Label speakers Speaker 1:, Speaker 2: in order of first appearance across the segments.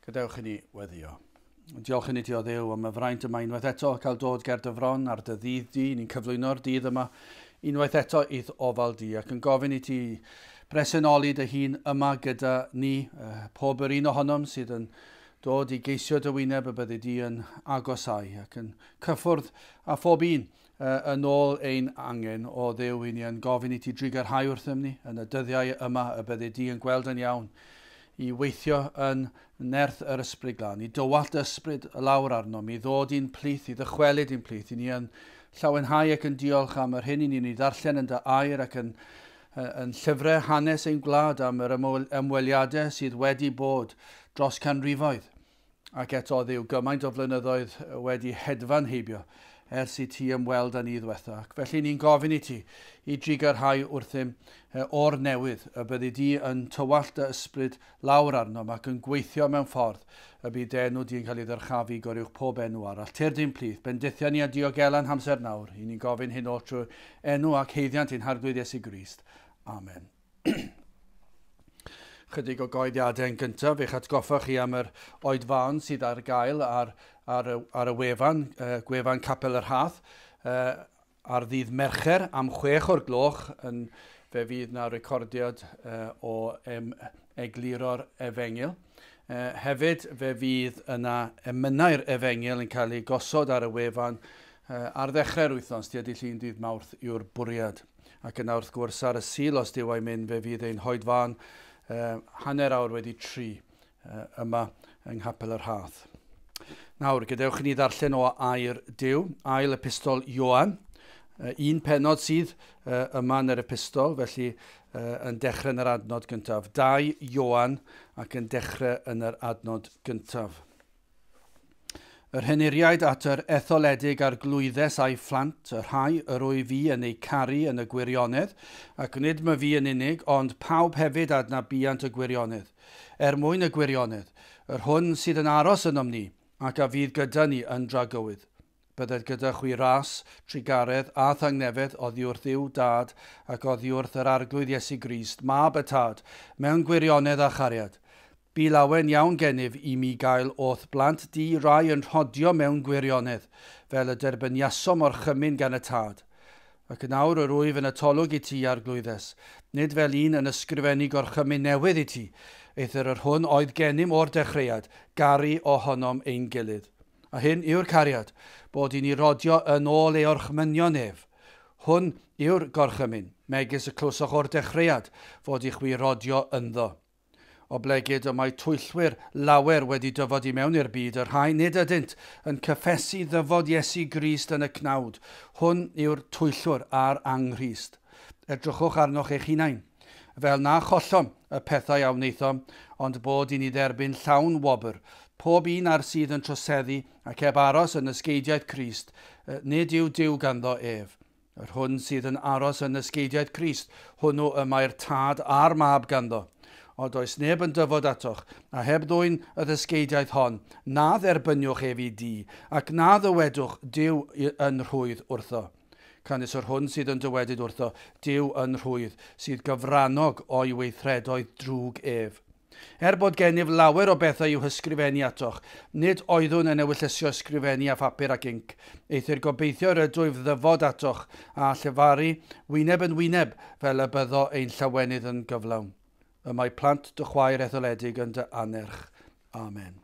Speaker 1: Gadewch i ni weddio. Diolch i ni ti o Dduw am y fraint yma unwaith eto cael dod ger dy fron ar dy ddydd di. Ni'n cyflwyno'r dydd yma unwaith eto i'th ofal di ac yn gofyn i ti bresenoli dy hun yma gyda ni, pob yr un ohonom sydd yn dod i geisio dy wyneb y byddi di yn agosau ac yn cyffwrdd â phob un yn ôl ein angen o Dduw. I ni yn gofyn i ti drugarhau wrthym ni yn y dyddiau yma y byddi di yn gweld yn iawn i weithio yn nerth yr Ysbryd Glân, i dywallt ysbryd lawr arnom, i ddod i'n plith, i ddychwelyd i'n plith, i ni yn llawenhau ac yn diolch am yr hyn i ni'n ei ddarllen yn dy air ac yn llyfrau hanes ein gwlad am yr ymweliadau sydd wedi bod dros canrifoedd. Ac eto Dduw, gymaint o flynyddoedd wedi hedfan heibio ers i ti ymweld â ni ddwetha. Ac felly ni'n gofyn i ti i drugarhau wrthym o'r newydd y byddi di yn tywallt dy ysbryd lawr arnom ac yn gweithio mewn ffordd y bydd dy enw di'n cael ei ddyrchafu goruwch pob enw arall. Tyrd i'n plith, bendithia ni a diogela'n hamser nawr. I ni'n gofyn hyn oll trwy enw ac haeddiant ein Harglwydd Iesu Grist. Amen. Chydig o goeddiadau yn gyntaf, eich atgoffa chi am yr oedfaon sydd ar gael ar y wefan, gwefan Capel yr Rhath, ar ddydd Mercher am 6 o'r gloch, fe fydd na recordiad o egluro'r efengyl. Hefyd fe fydd yna emynau'r efengyl yn cael ei gosod ar y wefan ar ddechrau'r wythnos, tua dydd Llun dydd Mawrth yw'r bwriad. Ac yna wrth gwrs ar y Sul os Duw a'i mynd fe fydd ein hoedfaon 3:30 yma yng Nghapel y Rhath. Nawr, gadewch i ni ddarllen o air Duw, ail epistol Ioan. Un pennod sydd yma yn yr epistol, felly yn dechrau yn yr adnod gyntaf. 2 Ioan ac yn dechrau yn yr adnod gyntaf. Yr henuriaid at yr etholedig a'r glwyddes a'i phlant, y rhai yr wyf fi yn eu caru yn y gwirionedd, ac nid my fi yn unig, ond pawb hefyd adnabuant y gwirionedd. Er mwyn y gwirionedd, yr hwn sydd yn aros ynom ni, ac a fydd gyda ni yn dragywydd. Bydded gyda chwi ras, trugaredd a thangnefedd oddi wrth Dduw Dad ac oddi wrth yr Arglwydd Iesu Grist, Mab y Tad, mewn gwirionedd a chariad. Bu lawen iawn gennyf i mi gael o'th blant di rai yn rhodio mewn gwirionedd, fel y derbyniasom orchymyn gan y Tad. Ac yn awr yr wyf yn atolwg i ti, Arglwyddes, nid fel un yn ysgrifennu gorchymyn newydd i ti, eithr yr hwn oedd gennym o'r dechreuad, garu ohonom ein gilydd. A hyn yw'r cariad, bod i ni rodio yn ôl ei orchmynion ef. Hwn yw'r gorchymyn, megis y clywsoch o'r dechreuad, fod i chwi rodio ynddo. Oblegid y mae twyllwyr lawer wedi dyfod i mewn i'r byd, y rhai nid ydynt yn cyffesu ddyfod Iesu Grist yn y cnawd. Hwn yw'r twyllwr a'r anghrist. Edrychwch arnoch eich hunain, fel na chollom y pethau a wnaethom, ond bod i ni dderbyn llawn wobr. Pob un ar sydd yn troseddu ac heb aros yn ysgeidiaeth Crist, nid yw Duw ganddo ef. Yr hwn sydd yn aros yn ysgeidiaeth Crist, hwnnw y mae'r Tad a'r Mab ganddo. Ond oes neb yn dyfod atoch, a heb ddwyn y ddysgeidiaeth hon, na dderbyniwch ef i di, ac na ddywedwch Duw yn rhwydd wrtho. Canys yr hwn sydd yn dywedyd wrtho, Duw yn rhwydd, sydd gyfrannog o'i weithredoedd drwg ef. Er bod gennyf lawer o bethau i'w hysgrifennu atoch, nid oeddwn yn ewyllysio ysgrifennu â phapur ac inc, eithr gobeithio yr ydwyf ddyfod atoch a llefaru wyneb yn wyneb fel y byddo ein llawenydd yn gyflawn. Y mae plant dy chwaer etholedig yn dy anerch. Amen.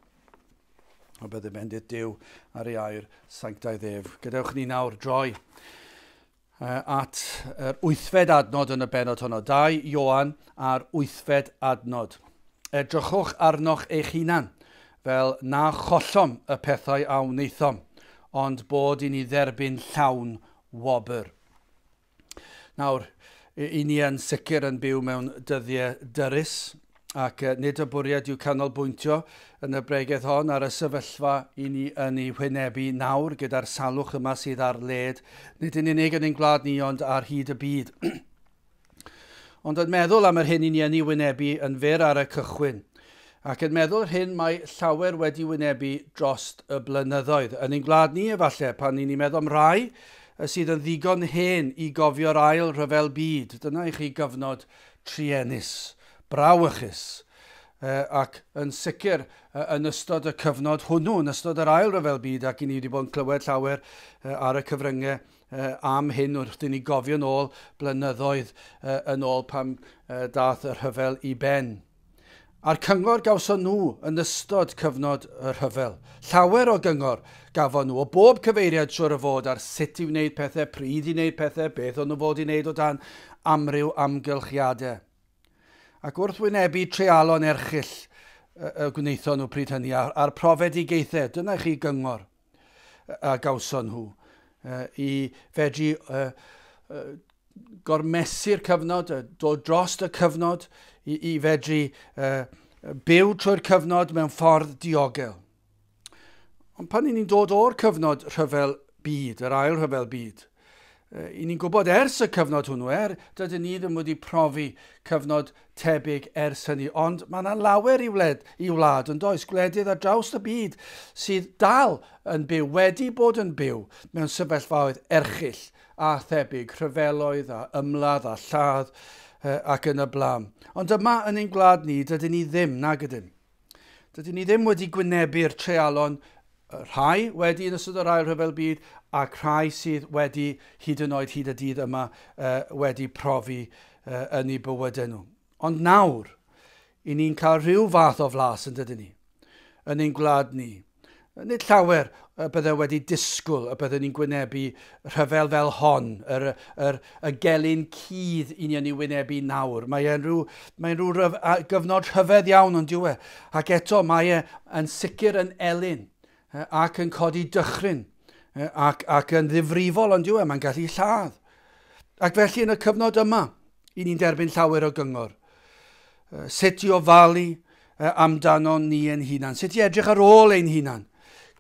Speaker 1: O bydde bendith Duw ar ei air sanctaidd ef. Gadewch ni nawr droi at yr 8fed adnod yn y bennod honno. 2 Ioan a'r 8fed adnod. Edrychwch arnoch eich hunan, fel na chollom y pethau a wnaethom, ond bod i ni dderbyn llawn wobr. Nawr, i ni yn sicr yn byw mewn dyddiau dyrys, ac nid y bwriad yw canolbwyntio yn y bregeth hon ar y sefyllfa i ni yn ei wynebu nawr gyda'r salwch yma sydd ar led, nid yn unig yn ein gwlad ni ond ar hyd y byd. Ond yn meddwl am yr hyn i ni yn ei wynebu yn fyr ar y cychwyn, ac yn meddwl yr hyn mae llawer wedi wynebu dros y blynyddoedd. Yn ein gwlad ni efallai, pan ni'n meddwl am rai sydd yn ddigon hen i gofio'r ail rhyfel byd, dyna i chi gyfnod truenus, brawychus. Ac yn sicr yn ystod y cyfnod hwnnw, yn ystod yr Ail Ryfel Byd, ac i ni wedi bod yn clywed llawer ar y cyfryngau am hyn wrth i ni gofio yn ôl blynyddoedd yn ôl pan dath y rhyfel i ben. A'r cyngor gawson nhw yn ystod cyfnod y rhyfel. Llawer o gyngor gafon nhw o bob cyfeiriad siwr o fod ar sut i wneud pethau, pryd i wneud pethau, beth o'n nhw fod i wneud o dan amryw amgylchiadau. Ac wrth wynebu treialon erchyll y gwnaethon nhw pryd hynny, a'r profedigaethau, dyna chi gyngor a gawson nhw, i fedru gormesu'r cyfnod, dod dros y cyfnod, i fedru byw trwy'r cyfnod mewn ffordd diogel. Ond pan ni'n dod o'r cyfnod rhyfel byd, yr ail rhyfel byd, i ni'n gwybod ers y cyfnod hwnnw, dydyn ni ddim wedi profi cyfnod tebyg ers hynny, ond mae yna lawer i wlad yn does, gwledydd ar draws y byd sydd dal yn byw, wedi bod yn byw mewn sefyllfaoedd erchyll a thebyg, rhyfeloedd a ymladd a lladd ac yn y blaen. Ond yma yn ein gwlad ni, dydyn ni ddim, nag ydyn. Dydyn ni ddim wedi gwynebu'r treialon, rhai wedi yn ystod yr Ail Rhyfel Byd ac rhai sydd wedi hyd yn oed hyd y dydd yma wedi profi yn eu bywydau nhw. Ond nawr, i ni'n cael rhyw fath o flas yn dydyn ni, yn ein gwlad ni. Nid llawer y bydde wedi disgwyl y bydden ni'n gwynebu rhyfel fel hon, y gelyn cudd i ni yn ei wynebu nawr. Mae'n rhyw gyfnod rhyfedd iawn ond dyw e. Ac eto mae e yn sicr yn elyn ac yn codi dychryn ac yn ddifrifol ond dyw e, mae'n gallu lladd. Ac felly yn y cyfnod yma, i ni'n derbyn llawer o gyngor. Sut i ofalu amdano ni ein hunan, sut i edrych ar ôl ein hunan.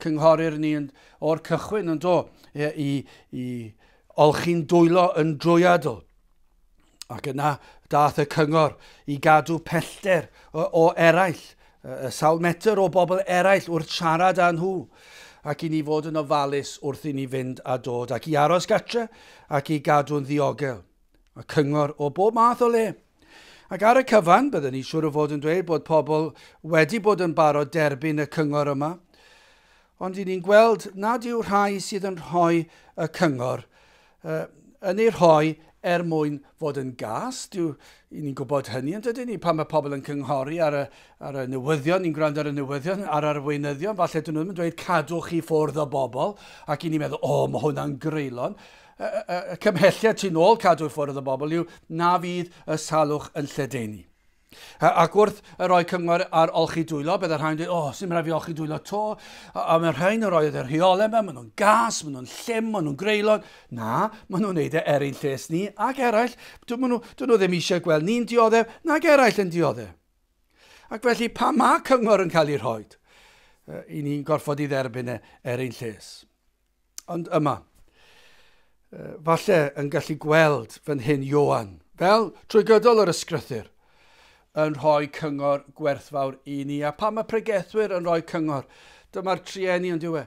Speaker 1: Cynghorir ni o'r cychwyn yn do i olchi'n dwylo yn drwyadl. Ac yna dath y cyngor i gadw pellter o eraill, sawl metr o bobl eraill wrth siarad â nhw, ac i ni fod yn ofalus wrth i ni fynd a dod, ac i aros gatre ac i gadw'n ddiogel. Y cyngor o bob math o le. Ac ar y cyfan, byddwn ni siŵr o fod yn dweud bod pobl wedi bod yn barod derbyn y cyngor yma, ond i ni'n gweld nad yw rhai sydd yn rhoi y cyngor yn ei rhoi er mwyn fod yn gas. I ni'n gwybod hynny, yn dydyn ni, pan mae pobl yn cynghori ar y newyddion, ni'n gwrando ar y newyddion, ar arweinyddion, falle dyn nhw ddim yn dweud cadwch chi ffwrdd o bobl, ac i ni'n meddwl, o, mae hwnna'n greulon. Y cymhelliad tu nôl cadw i ffwrdd o bobl yw na fydd y salwch yn lledaenu. Ac wrth y rhoi cyngor ar olchi dwylo, bydd y rhai'n dweud, o, sy'n rhaid fi olchi dwylo to, a mae'r rhain yn rhoi yr rheolau yma, maen nhw'n gas, maen nhw'n llym, maen nhw'n greulon. Na, maen nhw'n neud e er ein lles ni ac eraill. Dyn nhw ddim eisiau gweld ni'n dioddef, nag eraill yn dioddef. Ac felly, pa mae cyngor yn cael ei rhoi, i ni'n gorfod i dderbyn e er ein lles. Ond yma, falle yn gallu gweld fan hyn Ioan, fel trwy gydol yr ysgrythur, yn rhoi cyngor gwerthfawr i ni. A pan mae pregethwyr yn rhoi cyngor, dyma'r trueni yn dyw e,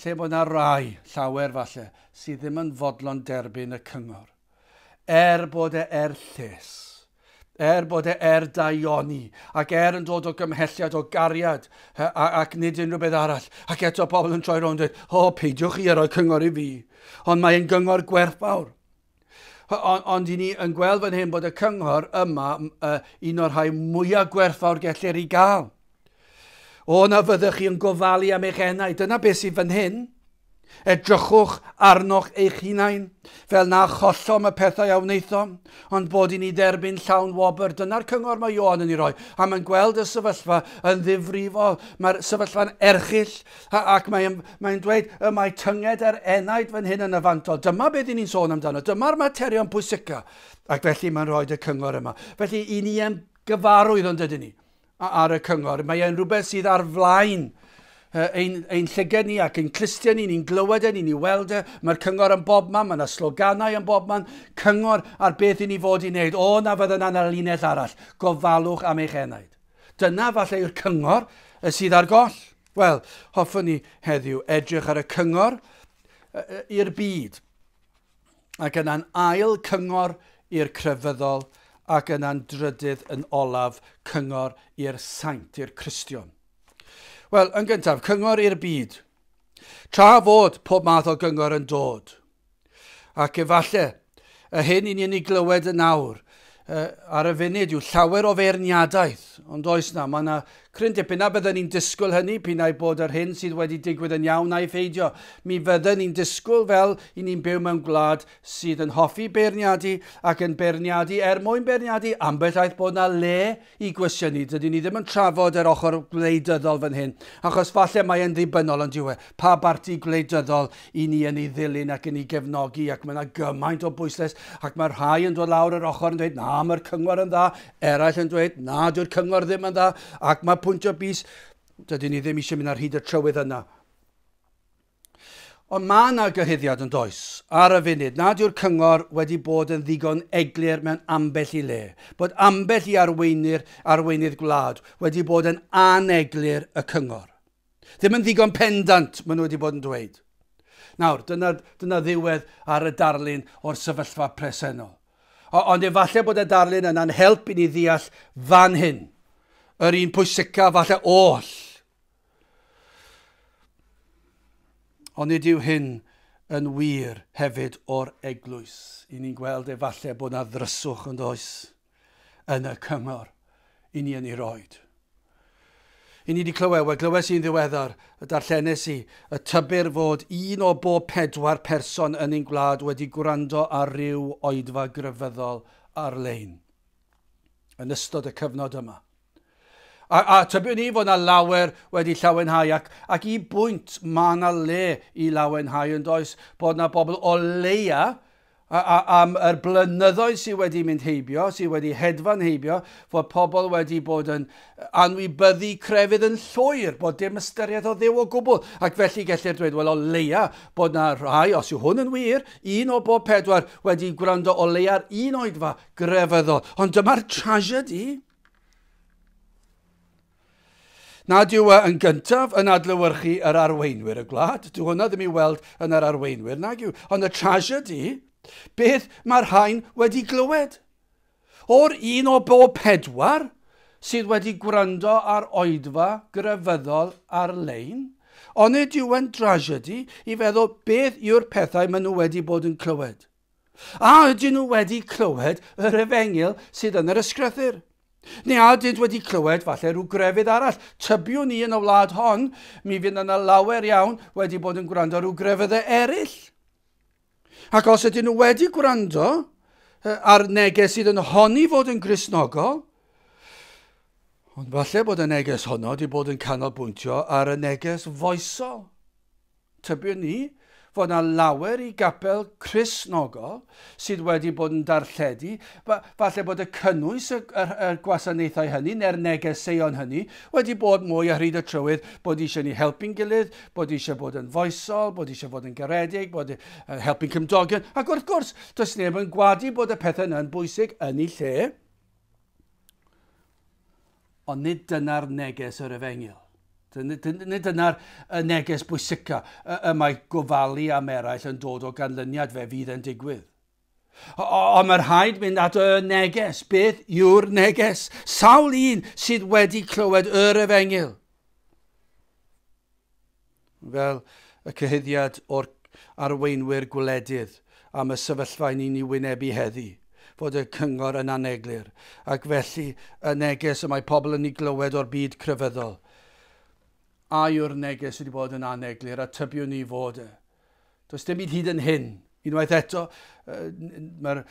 Speaker 1: lle bod yna rai, llawer falle, sydd ddim yn fodlon derbyn y cyngor. Er bod e er lles, er bod e er daioni, ac er yn dod o gymhelliad, o gariad, ac nid unrhyw beth arall. Ac eto pobl yn troi rownd dweud, o, peidiwch chi a rhoi cyngor i fi. Ond mae'n gyngor gwerthfawr. Ond i ni yn gweld fan hyn bod y cyngor yma un o'r rhai mwyaf gwerthfawr gellir ei gael. O, na fyddwch chi yn gofalu am eich enau. Dyna beth sydd fan hyn. Edrychwch arnoch eich hunain, fel na chollom y pethau a wnaethom, ond bod i ni dderbyn llawn wobr. Dyna'r cyngor mae Ioan yn ei roi. A mae'n gweld y sefyllfa yn ddifrifol. Mae'r sefyllfa'n erchyll, ac mae'n dweud y mae tynged yr enaid fan hyn yn y fantol. Dyma beth i ni'n sôn amdano. Dyma'r materion pwysica. Ac felly mae'n rhoi y cyngor yma. Felly i ni yn gyfarwydd ond ydyn ni ar y cyngor. Mae e'n rhywbeth sydd ar flaen ein llygad ni ac ein clustiau ni, ni'n glywed e, ni'n ei weld e. Mae'r cyngor yn bobman, mae yna sloganau yn bobman. Cyngor ar beth i ni fod i wneud. O, na fydd yna'n ar linell arall. Gofalwch am eich enaid. Dyna falle yw'r cyngor sydd ar goll. Wel, hoffwn ni heddiw edrych ar y cyngor i'r byd. Ac yna'n ail cyngor i'r crefyddol ac yna'n drydydd yn olaf cyngor i'r saint, i'r Cristion. Wel, yn gyntaf, cyngor i'r byd. Tra fod pob math o gyngor yn dod, ac efallai, y hyn i ni'n ei glywed yn awr, ar y funud yw llawer o feirniadaeth, ond oes na, mae yna cryn dipyn a bydden ni'n disgwyl hynny, p'un ai bod yr hyn sydd wedi digwydd yn iawn a'i pheidio. Mi fydden ni'n disgwyl fel i ni'n byw mewn gwlad sydd yn hoffi beirniadu ac yn beirniadu er mwyn beirniadu, ambell aeth bod yna le i gwestiynu. Dydyn ni ddim yn trafod yr ochr gwleidyddol fan hyn, achos falle mae e'n ddibynnol yn diwe. Pa barti gwleidyddol i ni yn ei ddilyn ac yn ei gefnogi, ac mae yna gymaint o bwyslais, ac mae rhai yn dod lawr yr ochr yn dweud, na, mae'r cyngor yn dda, eraill yn dweud, na, dyw'r cyngor ddim yn dda, ac mae pwyntio bys, dydyn ni ddim eisiau mynd ar hyd y trywydd yna. Ond mae yna gyhuddiad yn does, ar y funud, nad yw'r cyngor wedi bod yn ddigon eglur mewn ambell i le, bod ambell i arweinydd gwlad wedi bod yn aneglur y cyngor. Ddim yn ddigon pendant, maen nhw wedi bod yn dweud. Nawr, dyna ddiwedd ar y darlun o'r sefyllfa presennol. Ond efallai bod y darlun yna'n help i ni ddeall fan hyn, yr un pwysica falle oll. Ond nid yw hyn yn wir hefyd o'r eglwys. I ni'n gweld efallai bod yna ddryswch yn does yn y cyngor i ni yn ei roed. I ni wedi clywed, wel glywes i'n ddiweddar, y darllenes i, y tybir fod 1 o bob 4 person yn ein gwlad wedi gwrando ar ryw oedfa grefyddol ar-lein yn ystod y cyfnod yma. A tybiwn ni fod yna lawer wedi llawenhau, ac i bwynt mae yna le i lawenhau yn does, bod yna bobl o leia am yr blynyddoedd sydd wedi mynd heibio, sydd wedi hedfan heibio, fod pobl wedi bod yn anwybyddu crefydd yn llwyr, bod dim ystyriaeth o Dduw o gwbl. Ac felly gellir dweud, wel o leia, bod na rhai, os yw hwn yn wir, 1 o bob 4 wedi gwrando o leia'r un oedfa grefyddol. Ond dyma'r tragedy. Nad yw yn gyntaf yn adlewyrchu yr arweinwyr y gwlad. Dyw hwnna ddim i weld yn yr arweinwyr, nag yw. Ond y tragedy, beth mae'r rhain wedi glywed? O'r 1 o bob 4 sydd wedi gwrando ar oedfa grefyddol ar-lein, onid yw yn tragedy i feddwl beth yw'r pethau maen nhw wedi bod yn clywed? A ydyn nhw wedi clywed yr efengyl sydd yn yr ysgrythur? Neu a ydynt wedi clywed falle rhyw grefydd arall? Tybiwn ni yn y wlad hon, mi fydd yna lawer iawn wedi bod yn gwrando rhyw grefyddau eraill. Ac os ydyn nhw wedi gwrando ar neges sydd yn honni fod yn Gristnogol, ond falle bod y neges honno wedi bod yn canolbwyntio ar y neges foesol. Tybiwn ni fod yna lawer i gapel Cristnogol sydd wedi bod yn darlledu, falle bod y cynnwys y gwasanaethau hynny, neu'r negeseuon hynny, wedi bod mwy ar hyd y trywydd, bod eisiau ni helpu'n gilydd, bod eisiau bod yn foesol, bod eisiau bod yn garedig, bod helpu'n cymdogion. Ac wrth gwrs, does neb yn gwadu bod y pethau yna'n bwysig yn ei lle. Ond nid dyna'r neges yr efengyl. Nid dyna'r neges bwysica y mae gofalu am eraill yn dod o ganlyniad fe fydd yn digwydd. Ond mae rhaid mynd at y neges. Beth yw'r neges? Sawl un sydd wedi clywed yr efengyl? Fel y cyhuddiad o'r arweinwyr gwledydd am y sefyllfa ni'n ei wynebu heddi, fod y cyngor yn aneglur, ac felly y neges y mae pobl yn ei glywed o'r byd crefyddol. A yw'r neges wedi bod yn aneglur, a tybiwn ni fod e. Does dim byd hyd yn hyn. Unwaith eto, mae'r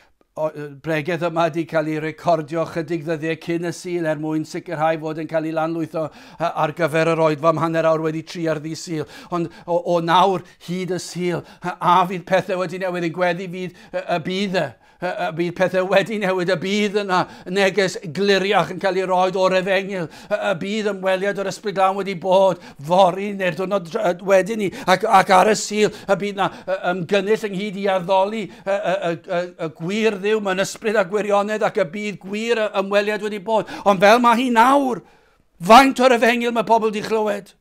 Speaker 1: bregeth yma wedi cael ei recordio chydig ddyddiau cyn y Sul er mwyn sicrhau fod yn cael ei lanlwytho ar gyfer yr oedfa am 3:30 ar ddydd Sul. Ond o nawr hyd y Sul, a fydd pethau wedi newid yn gweddi fydd y bydd e. Y bydd pethau wedi newid, y bydd yna neges gliriach yn cael ei roed o'r efengyl, y bydd ymweliad o'r Ysbryd Glân wedi bod fory neu'r diwrnod wedyn ni, ac ar y Sul, y bydd yna ymgynnull ynghyd i addoli y gwir Dduw mewn ysbryd a gwirionedd, ac y bydd gwir ymweliad wedi bod. Ond fel mae hi nawr, faint o'r efengyl mae pobl wedi chlywed?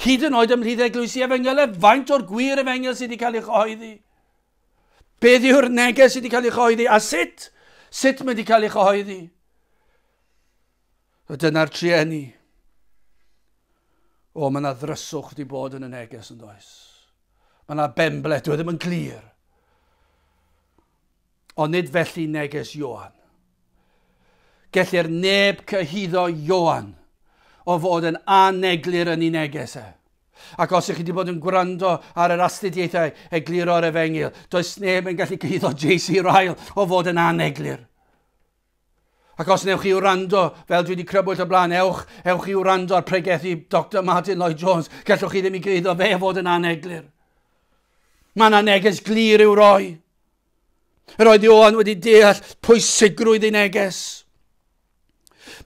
Speaker 1: Hyd yn oed ymhlith eglwysi efengylau, faint o'r gwir efengyl sydd wedi cael ei chyhoeddi? Beth yw'r neges sydd wedi cael ei chyhoeddi a sut? Sut mae wedi cael ei chyhoeddi? A dyna'r trueni. O, mae yna ddryswch wedi bod yn y neges yn does. Mae yna benbleth, dyw e ddim yn glir. Ond nid felly neges Ioan. Gellir neb cyhuddo Ioan o fod yn aneglur yn ei neges e. Ac os ych chi wedi bod yn gwrando ar yr astudiaethau egluro'r efengyl, does neb yn gallu cyhuddo J.C. Ryle o fod yn aneglur. Ac os newch chi wrando, fel dwi wedi crybwyll o blaen, ewch chi wrando ar pregethu Dr Martin Lloyd-Jones, gallwch chi ddim i gyhuddo fe fod yn aneglur. Mae yna neges glir i'w roi. Yr oedd Ioan wedi deall pwysigrwydd ei neges.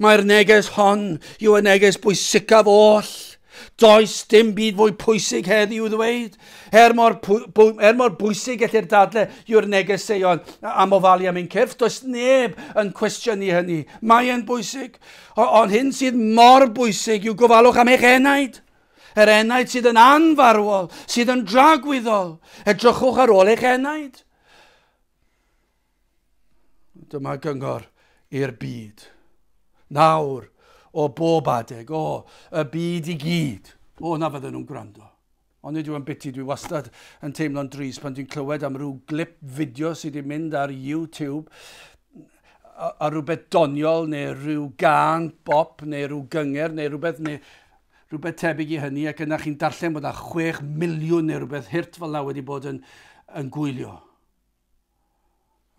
Speaker 1: Mae'r neges hon yw y neges bwysicaf oll. Does dim byd fwy pwysig heddiw i'w ddweud. Er mor bwysig gellir dadle yw'r negeseuon am ofalu am ein cyrff, does neb yn cwestiynu hynny. Mae e'n bwysig. Ond hyn sydd mor bwysig yw gofalwch am eich enaid. Yr enaid sydd yn anfarwol, sydd yn dragwyddol. Edrychwch ar ôl eich enaid. Dyma gyngor i'r byd. Nawr, o bob adeg, o, y byd i gyd. O, na fydden nhw'n gwrando. Ond nid yw'n biti, dwi wastad yn teimlo'n drist pan dwi'n clywed am ryw glip fideo sydd wedi mynd ar YouTube a rhywbeth doniol neu rhyw gân bop neu rhyw gynger neu rhywbeth tebyg i hynny, ac yna chi'n darllen bod yna 6 miliwn neu rhywbeth hurt fel yna wedi bod yn gwylio.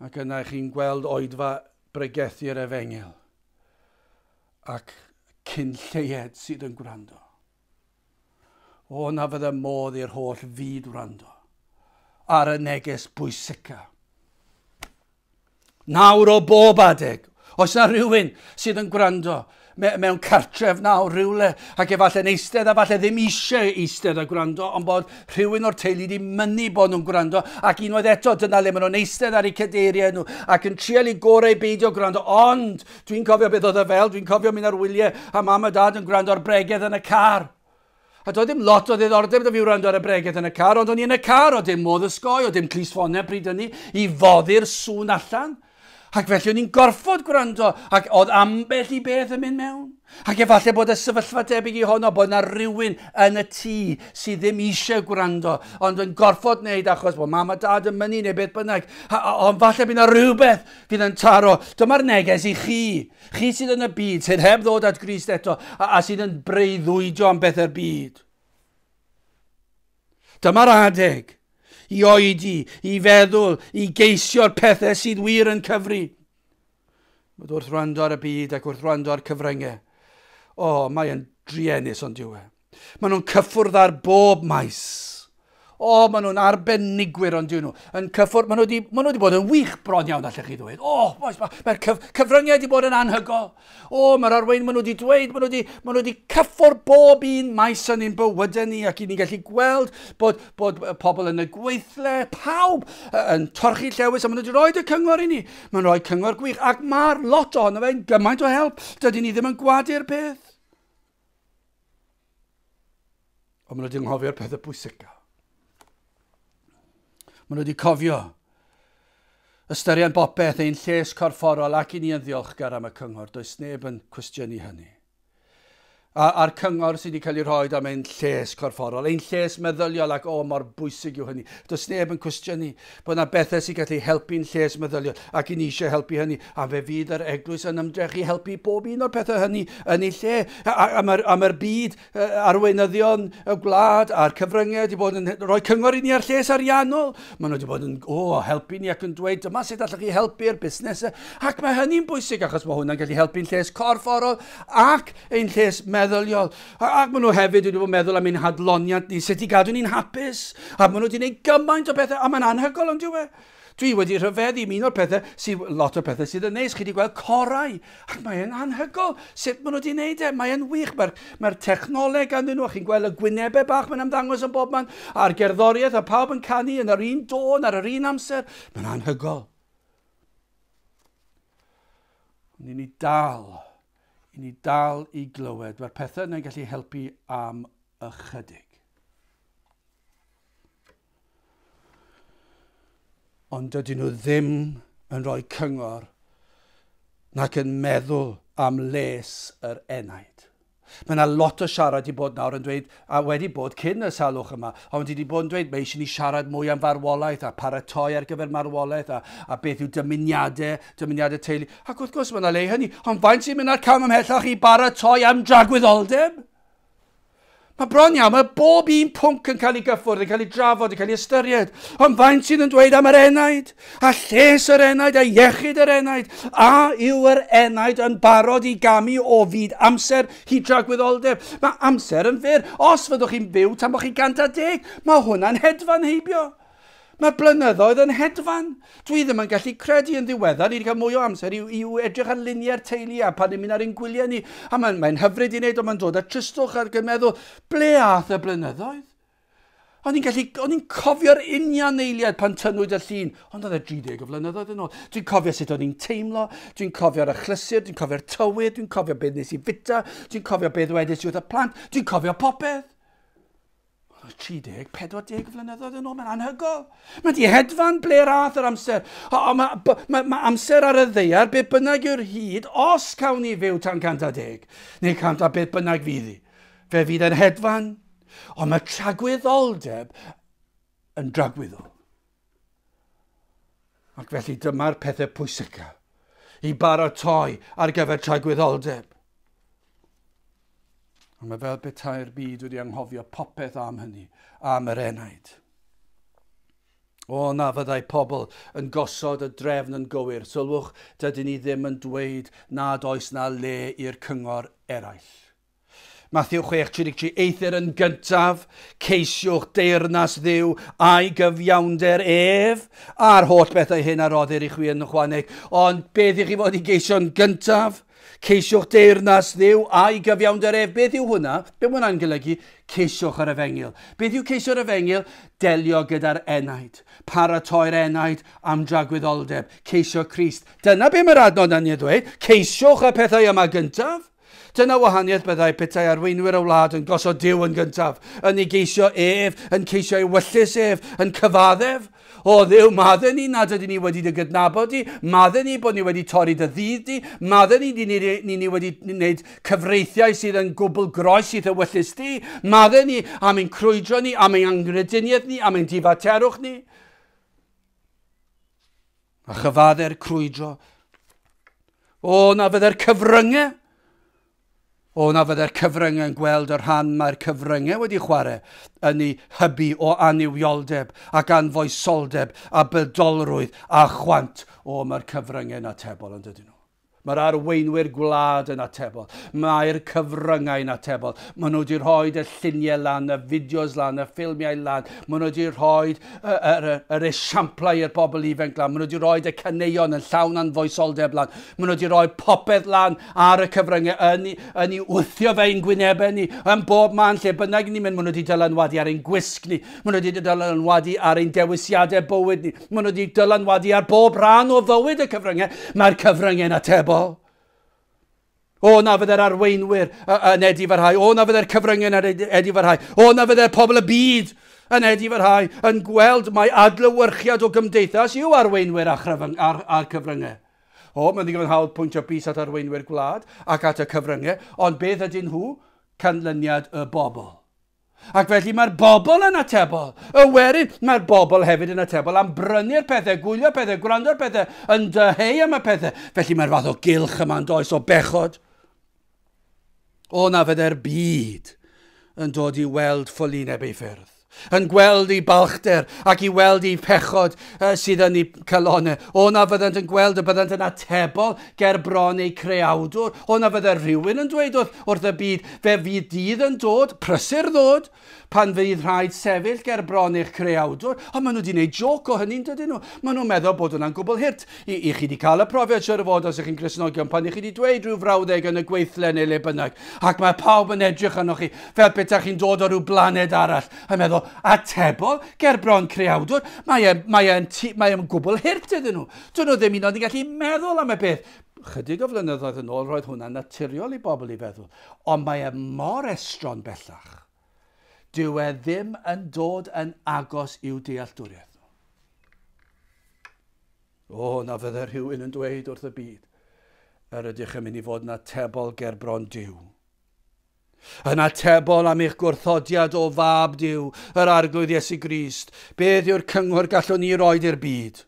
Speaker 1: Ac yna chi'n gweld oedfa bregethu'r efengyl ac cyn lleied sydd yn gwrando. O, na fydde modd i'r holl fyd wrando ar y neges bwysica. Nawr o bob adeg, oes na rhywun sydd yn gwrando mewn cartref nawr rhywle, ac efallai'n eistedd a falle ddim eisiau eistedd a gwrando, ond bod rhywun o'r teulu wedi mynnu bod nhw'n gwrando, ac unwaith eto dyna le maen nhw'n eistedd ar eu cadeiriau nhw, ac yn trial eu gorau beidio gwrando, ond dwi'n cofio beth oedd e fel, dwi'n cofio mynd ar wyliau a mam a dad yn gwrando ar bregeth yn y car. A doedd dim lot o ddiddordeb 'da fi wrando ar y bregeth yn y car, ond o'n i yn y car, oedd dim modd osgoi, oedd dim clustffonau pryd hynny i foddi'r sŵn allan. Ac felly o'n i'n gorfod gwrando, ac oedd ambell i beth yn mynd mewn. Ac efallai bod y sefyllfa debyg i honno, bod yna rhywun yn y tŷ sydd ddim eisiau gwrando, ond yn gorfod wneud achos bod mam a dad yn mynnu neu beth bynnag. Ond falle bydd yna rhywbeth fydd yn taro. Dyma'r neges i chi. Chi sydd yn y byd, sydd heb ddod at Grist eto, a sydd yn breuddwydio am bethau'r byd. Dyma'r adeg i oedi, i feddwl, i geisio'r pethau sydd wir yn cyfri. Bod wrth wrando ar y byd ac wrth wrando ar cyfryngau. O, mae yn druenus ond dyw e. Maen nhw'n cyffwrdd ar bob maes. O, maen nhw'n arbenigwyr ond dyw nhw. Yn cyffwrdd, maen nhw wedi bod yn wych bron iawn, allech chi ddweud. O, mae'r cyfryngau wedi bod yn anhygoel. O, mae'r arwein, maen nhw wedi dweud, maen nhw wedi cyffwrdd bob un maes yn ein bywydau ni, ac i ni'n gallu gweld bod pobl yn y gweithle, pawb yn torchi llewys, a maen nhw wedi rhoi y cyngor i ni. Maen nhw'n rhoi cyngor gwych, ac mae'r lot ohono fe'n gymaint o help. Dydyn ni ddim yn gwadu'r peth. Ond maen nhw wedi anghofio'r pethau pwysica. Maen nhw wedi cofio ystyried bopeth ein lles corfforol ac i ni yn ddiolchgar am y cyngor. Does neb yn cwestiynu hynny. A'r cyngor sydd wedi cael ei rhoi am ein lles corfforol, ein lles meddyliol, ac o, mor bwysig yw hynny. Does neb yn cwestiynu bod yna bethau sy'n gallu helpu'n lles meddyliol, ac i ni eisiau helpu hynny. A fe fydd yr eglwys yn ymdrechu helpu bob un o'r pethau hynny yn ei lle. A mae'r byd, arweinyddion y gwlad a'r cyfryngau wedi bod yn rhoi cyngor i ni ar lles ariannol. Maen nhw wedi bod yn helpu ni ac yn dweud, dyma sut allwch chi helpu'r busnesau. Ac mae hynny'n bwysig achos mae hwnna'n gallu helpu'n lles corfforol ac ein lles meddyliol. Ac maen nhw hefyd wedi bod yn meddwl am ein hadloniant ni, sut i gadw ni'n hapus. A maen nhw wedi gwneud gymaint o bethau, a mae'n anhygoel ond dyw e. Dwi wedi rhyfeddu un o'r pethau, lot o'r pethau sydd yn neis, chi wedi gweld corau, ac mae'n anhygoel sut maen nhw wedi gwneud e, mae'n wych, mae'r technoleg ganddyn nhw, a chi'n gweld y gwynebau bach mae'n ymddangos yn bob man, a'r gerddoriaeth, a pawb yn canu yn yr un dôn, ar yr un amser, mae'n anhygoel. Ond i ni dal i glywed, mae'r pethau yna'n gallu helpu am ychydig. Ond dydyn nhw ddim yn rhoi cyngor Nac yn meddwl am les yr enaid. Mae yna lot o siarad i bod nawr yn dweud, a wedi bod cyn y salwch yma, ond wedi bod yn dweud, mae eisiau ni siarad mwy am farwolaeth a paratoi ar gyfer marwolaeth a beth yw dymuniadau teulu. Ac wrth gwrs mae yna le i hynny, ond faint sy'n mynd â'r cam ymhellach i baratoi am dragwyddoldeb? Mae bron iawn, mae bob un pwnc yn cael ei gyffwrdd, yn cael ei drafod, yn cael ei ystyried. Ond faint sydd yn dweud am yr enaid, a lles yr enaid, a iechyd yr enaid? A yw yr enaid yn barod i gamu o fyd amser i dragwyddoldeb? Mae amser yn fyr. Os fyddwch chi'n byw tan bod chi'n 110, mae hwnna'n hedfan heibio. Mae blynyddoedd yn hedfan. Dwi ddim yn gallu credu yn ddiweddar. Ni wedi cael mwy o amser i edrych ar luniau'r teulu a pan ni'n mynd ar ein gwyliau ni. A mae'n hyfryd i wneud, ond mae'n dod â tristwch ac yn meddwl, ble ath y blynyddoedd? O'n i'n cofio'r union eiliad pan tynnwyd y llun, ond oedd e 30 o flynyddoedd yn ôl. Dwi'n cofio sut o'n i'n teimlo, dwi'n cofio'r achlysur, dwi'n cofio'r tywydd, dwi'n cofio beth nes i fita, dwi'n cofio beth ddwedais i wrth y plant, dwi'n cofio popeth. 30, 40 flynyddoedd yn ôl, mae'n anhygoel. Mae di hedfan ble'r ath yr amser. Mae amser ar y ddaear, beth bynnag yw'r hyd, os cawn ni fyw tan 110, neu 100 a beth bynnag fydd hi. Fe fydd yn hedfan, ond mae tragwyddoldeb yn dragwyddol. Ac felly dyma'r pethau pwysica i baratoi ar gyfer tragwyddoldeb. Ond mae fel petai'r byd wedi anghofio popeth am hynny, am yr enaid. O, na fyddai pobl yn gosod y drefn yn gywir. Sylwch, dydyn ni ddim yn dweud nad oes na le i'r cyngor eraill. Mathew 6:33, eithr yn gyntaf, ceisiwch deyrnas Dduw a'i gyfiawnder ef, a'r holl bethau hyn a roddir i chwi yn ychwaneg. Ond beth i chi fod i geisio'n gyntaf? Ceisiwch deyrnas Dduw a'i gyfiawnder ef. Beth yw hwnna? Beth mae hwnna'n golygu? Ceisiwch yr efengyl. Beth yw ceisio'r efengyl? Delio gyda'r enaid. Paratoi'r enaid am dragwyddoldeb. Ceisio Crist. Dyna be mae'r adnod yn ei ddweud. Ceisiwch y pethau yma gyntaf. Dyna wahaniaeth byddai petai arweinwyr y wlad yn gosod Duw yn gyntaf, yn ei geisio ef, yn ceisio ei wyllys ef, yn cyfaddef. O Dduw, maddau ni nad ydyn ni wedi dy gydnabod di, maddau ni bod ni wedi torri dy ddydd di, maddau ni ni wedi wneud cyfreithiau sydd yn gwbl groes i ewyllys di, maddau ni am ein crwydro ni, am ein anghrediniaeth ni, am ein difaterwch ni. A chyfadde'r crwydro. O, na fydde'r cyfryngau. O, na fydde'r cyfryngau yn gweld y rhan mae'r cyfryngau wedi chwarae yn ei hybu o annuwioldeb ac anfoesoldeb a bydolrwydd a chwant. O, mae'r cyfryngau yn atebol yn dydyn nhw. Mae'r arweinwyr gwlad yn atebol. Mae'r cyfryngau yn atebol. Maen nhw wedi rhoi y lluniau lan, y fideos lan, y ffilmiau lan. Maen nhw wedi rhoi yr esiamplau i'r bobl ifanc lan. Maen nhw wedi rhoi y caneuon yn llawn anfoesoldeb lan. Maen nhw wedi rhoi popeth lan ar y cyfryngau yn ei wthio fe i'n gwynebau ni. Yn bob man lle bynnag ni'n mynd, maen nhw wedi dylanwadu ar ein gwisg ni. Maen nhw wedi dylanwadu ar ein dewisiadau bywyd ni. Maen nhw wedi dylanwadu ar bob rhan o fywyd y cyfryngau. Mae'r cyfryngau'n atebol. O, na fydde'r arweinwyr yn edifarhau. O, na fydde'r cyfryngau yn edifarhau. O, na fydde'r pobl y byd yn edifarhau, yn gweld mai adlewyrchiad o gymdeithas yw arweinwyr a'r cyfryngau. O, mae'n ddigon hawdd pwyntio bys at arweinwyr gwlad ac at y cyfryngau, ond beth ydyn nhw? Canlyniad y bobl. Ac felly mae'r bobl yn atebol. Y werin, mae'r bobl hefyd yn atebol am brynu'r pethau, gwylio'r pethau, gwrando'r pethau, yn dyheu am y pethau. Felly mae'r fath o gylch yma'n does o bechod. O, na fydde'r byd yn dod i weld ffolineb ei ffyrdd. Yn gweld ei balchder ac i weld ei pechod sydd yn ei calonau. O, na fyddant yn gweld y byddant yn atebol ger bron eu creawdwr. O, na fydde rhywun yn dweud wrth y byd, fe fydd dydd yn dod, prysur ddod, pan fydd rhaid sefyll ger bron eich creawdwr. Ond maen nhw wedi gwneud joc o hynny'n dydyn nhw. Maen nhw'n meddwl bod hwnna'n gwbl hurt. I chi wedi cael y profiad siŵr o fod os ych chi'n Gristnogion pan i chi wedi dweud rhyw frawddeg yn y gweithle neu le bynnag. Ac mae pawb yn edrych arnoch chi fel petai chi'n dod o ryw blaned arall. A meddwl, atebol ger bron creawdwr, mae e'n gwbl hurt iddyn nhw. Dyn nhw ddim un oedd yn gallu meddwl am y peth. Chydig o flynyddoedd yn ôl roedd hwnna'n naturiol i bobl i feddwl. Ond mae e mor estron bellach. Dyw e ddim yn dod yn agos i'w dealltwriaeth nhw. O, na fydde rhywun yn dweud wrth y byd. Yr ydych yn mynd i fod yn atebol gerbron Duw. Yn atebol am eich gwrthodiad o Fab Duw, yr Arglwydd Iesu Grist. Beth yw'r cyngor gallwn ni roed i'r byd?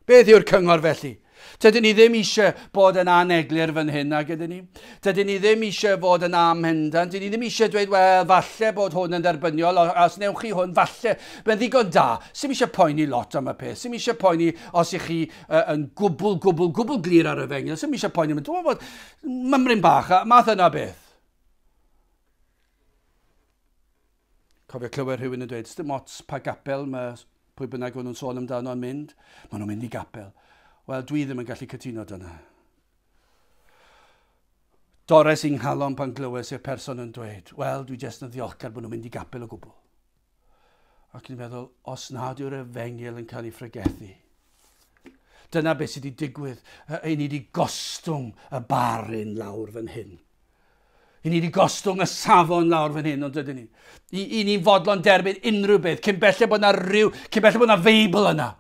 Speaker 1: Beth yw'r cyngor felly? Dydyn ni ddim eisiau bod yn aneglur fan hyn, nag ydyn ni? Dydyn ni ddim eisiau fod yn amhendant. Dydyn ni ddim eisiau dweud, wel, falle bod hwn yn dderbyniol, os newch chi hwn, falle. Mae'n ddigon da. Sim eisiau poeni lot am y peth. Sim eisiau poeni os ych chi yn gwbl, gwbl, gwbl glir ar y efengyl. Sim eisiau poeni. Dwi'n meddwl bod mymryn bach, a math yna beth. Cofio clywed rhywun yn dweud, dim ots pa gapel mae pwy bynnag o'n nhw'n sôn amdano yn mynd. Maen nhw'n mynd i gapel. Wel, dwi ddim yn gallu cytuno dyna. Dores i'n nghalon pan glywes i'r person yn dweud, wel, dwi jyst yn ddiolchgar bod nhw'n mynd i gapel o gwbl. Ac ni'n meddwl, os nad yw'r efengyl yn cael ei phregethu, dyna beth sydd wedi digwydd. I ni wedi gostwng y baryn lawr fan hyn. I ni wedi gostwng y safon lawr fan hyn, ond dydyn ni. I ni'n fodlon derbyn unrhyw beth, cyn belled bod na rhyw, cyn belled bod na Feibl yna.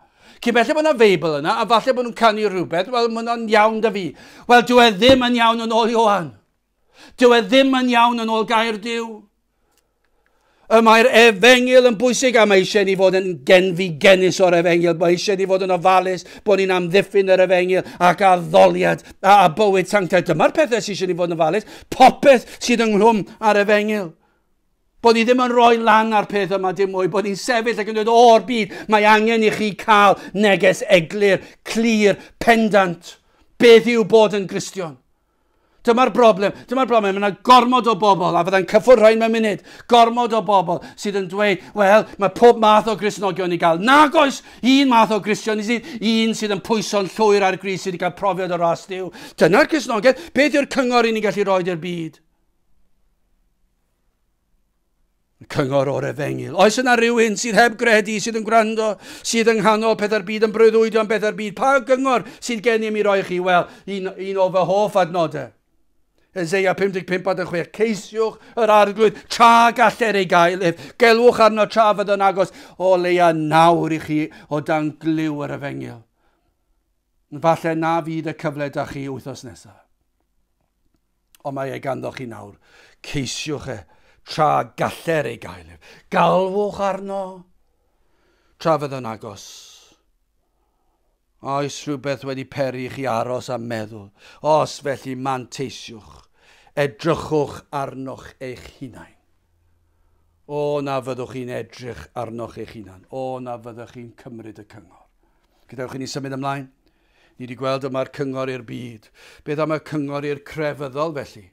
Speaker 1: Cyn belled bod na Feibl yna, a falle bod nhw'n canu rhywbeth, wel, mae hwnna'n iawn da fi. Wel, dyw e ddim yn iawn yn ôl Ioan. Dyw e ddim yn iawn yn ôl gair Duw. Y mae'r efengyl yn bwysig, a mae eisiau ni fod yn genfigennus o'r efengyl. Mae eisiau ni fod yn ofalus bod ni'n amddiffyn yr efengyl ac addoliad a bywyd sanctaidd. Dyma'r pethau sydd eisiau ni fod yn ofalus. Popeth sydd ynghlwm ar efengyl. Bod ni ddim yn rhoi lan ar peth yma dim mwy. Bod ni'n sefyll ac yn dweud, o'r byd, mae angen i chi cael neges eglur, clir, pendant. Beth yw bod yn Gristion? Dyma'r broblem, dyma'r broblem. Mae yna gormod o bobl, a fyddai'n cyffwrdd rhain mewn munud, gormod o bobl sydd yn dweud, wel, mae pob math o Gristnogion i gael. Nag oes un math o Gristion, un sydd yn pwyso'n llwyr ar Grist, sydd wedi cael profiad o ras Duw. Dyna'r Cristnogaeth. Beth yw'r cyngor i ni'n gallu rhoi i'r byd? Cyngor o'r efengyl. Oes yna rhywun sydd heb gredu, sydd yn gwrando, sydd yng nghanol pethau'r byd, yn breuddwydio am pethau'r byd? Pa gyngor sydd gennym i roi chi? Wel, un o fy hoff adnodau. Eseia 55:6, ceisiwch yr Arglwydd tra galler ei gael ef, gelwch arno tra fydd yn agos, o leia nawr i chi o dan glyw yr efengyl. Falle na fydd y cyfle da chi wythnos nesaf. Ond mae e ganddo chi nawr. Ceisiwch e tra galler ei gael ef. Galwch arno tra fydd yn agos. Oes rhywbeth wedi peri i chi aros a meddwl? Os felly manteisiwch, edrychwch arnoch eich hunain. O, na fyddwch chi'n edrych arnoch eich hunain. O, na fyddwch chi'n cymryd y cyngor. Gadewch i ni symud ymlaen. Ni wedi gweld yma'r cyngor i'r byd. Beth am y cyngor i'r crefyddol felly?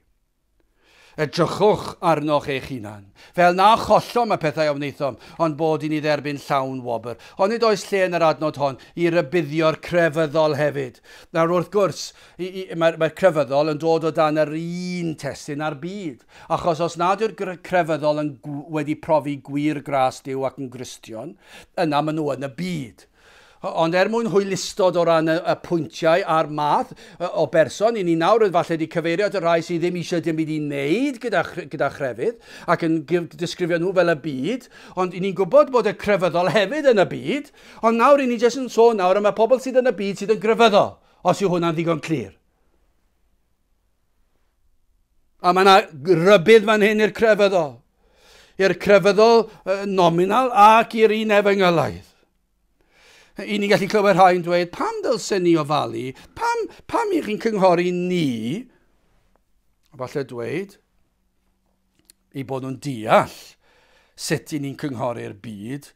Speaker 1: Edrychwch arnoch eich hunan, fel na chollom y pethau a wnaethom, ond bod i ni dderbyn llawn wobr. Ond nid oes lle yn yr adnod hon i rybuddio'r crefyddol hefyd. Nawr wrth gwrs, mae'r crefyddol yn dod o dan yr un testun a'r byd. Achos os nad yw'r crefyddol yn wedi profi gwir gras Duw ac yn Gristion, yna maen nhw yn y byd. Ond er mwyn hwylustod o ran y pwyntiau a'r math o berson, i ni nawr falle wedi cyfeirio at y rhai sydd ddim eisiau dim byd i wneud gyda chrefydd ac yn disgrifio nhw fel y byd, ond i ni'n gwybod bod y crefyddol hefyd yn y byd, ond nawr i ni jyst yn sôn nawr am y pobl sydd yn y byd sydd yn grefyddol, os yw hwnna'n ddigon clir. A mae yna rybudd fan hyn i'r crefyddol nominal ac i'r un efengylaidd. I ni'n gallu clywed rhai'n dweud, pam dylsen ni ofalu? Pam i chi'n cynghori ni? A falle dweud, i bod nhw'n deall sut i ni'n cynghori'r byd,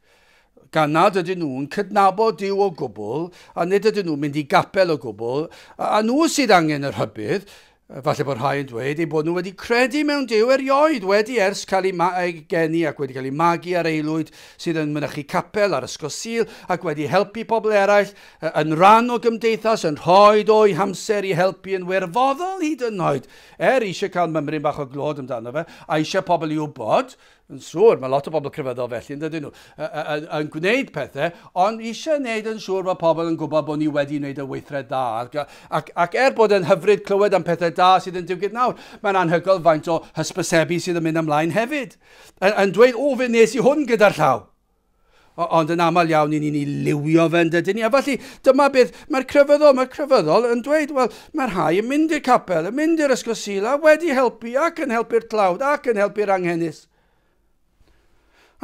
Speaker 1: gan nad ydyn nhw'n cydnabod Duw o gwbl, a nid ydyn nhw'n mynd i gapel o gwbl, a nhw sydd angen yr hybydd, falle bod rhai yn dweud eu bod nhw wedi credu mewn Duw erioed, wedi ers cael eu geni ac wedi cael eu magu ar aelwyd sydd yn mynychu capel ar ysgol Sul ac wedi helpu pobl eraill yn rhan o gymdeithas, yn rhoi o'u hamser i helpu yn wirfoddol hyd yn oed. Er eisiau cael mymryn bach o glod amdano fe, a eisiau pobl i wybod, yn siŵr, mae lot o bobl crefyddol felly, yn dydyn nhw, yn gwneud pethau, ond eisiau gwneud yn siŵr bod pobl yn gwybod bod ni wedi gwneud y weithred dda. Ac er bod yn hyfryd clywed am pethau da sydd yn digwydd nawr, mae'n anhygoel faint o hysbysebu sydd yn mynd ymlaen hefyd. Yn dweud, o, fe nes i hwn gyda'r llaw. Ond yn aml iawn i ni'n ei liwio fe yn dydyn ni. A felly dyma beth mae'r crefyddol, mae'r crefyddol yn dweud, wel, mae'r rhai yn mynd i'r capel, yn mynd i'r ysgol Sul a wedi helpu ac yn helpu'r tlawd ac yn helpu'r anghenus.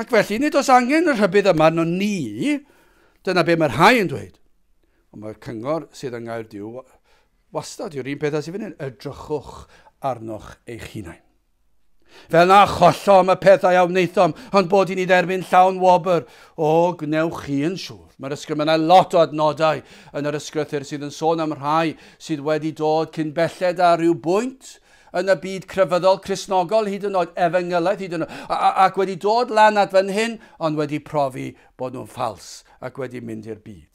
Speaker 1: Ac felly, nid oes angen y rhybudd yma arno ni, dyna be mae'r rhai yn dweud. Ond mae'r cyngor sydd yng Ngair Duw wastad yw'r un peth â sydd fan hyn, edrychwch arnoch eich hunain. Fel na chollom y pethau a wnaethom, ond bod i ni dderbyn llawn wobr. O, gwnewch chi yn siŵr. Mae'r ysgrif, mae yna lot o adnodau yn yr ysgrythur sydd yn sôn am rhai sydd wedi dod cyn belled â rhyw bwynt yn y byd crefyddol, Cristnogol, hyd yn oed efengylaidd, hyd yn oed, ac wedi dod lan at fan hyn, ond wedi profi bod nhw'n ffals ac wedi mynd i'r byd.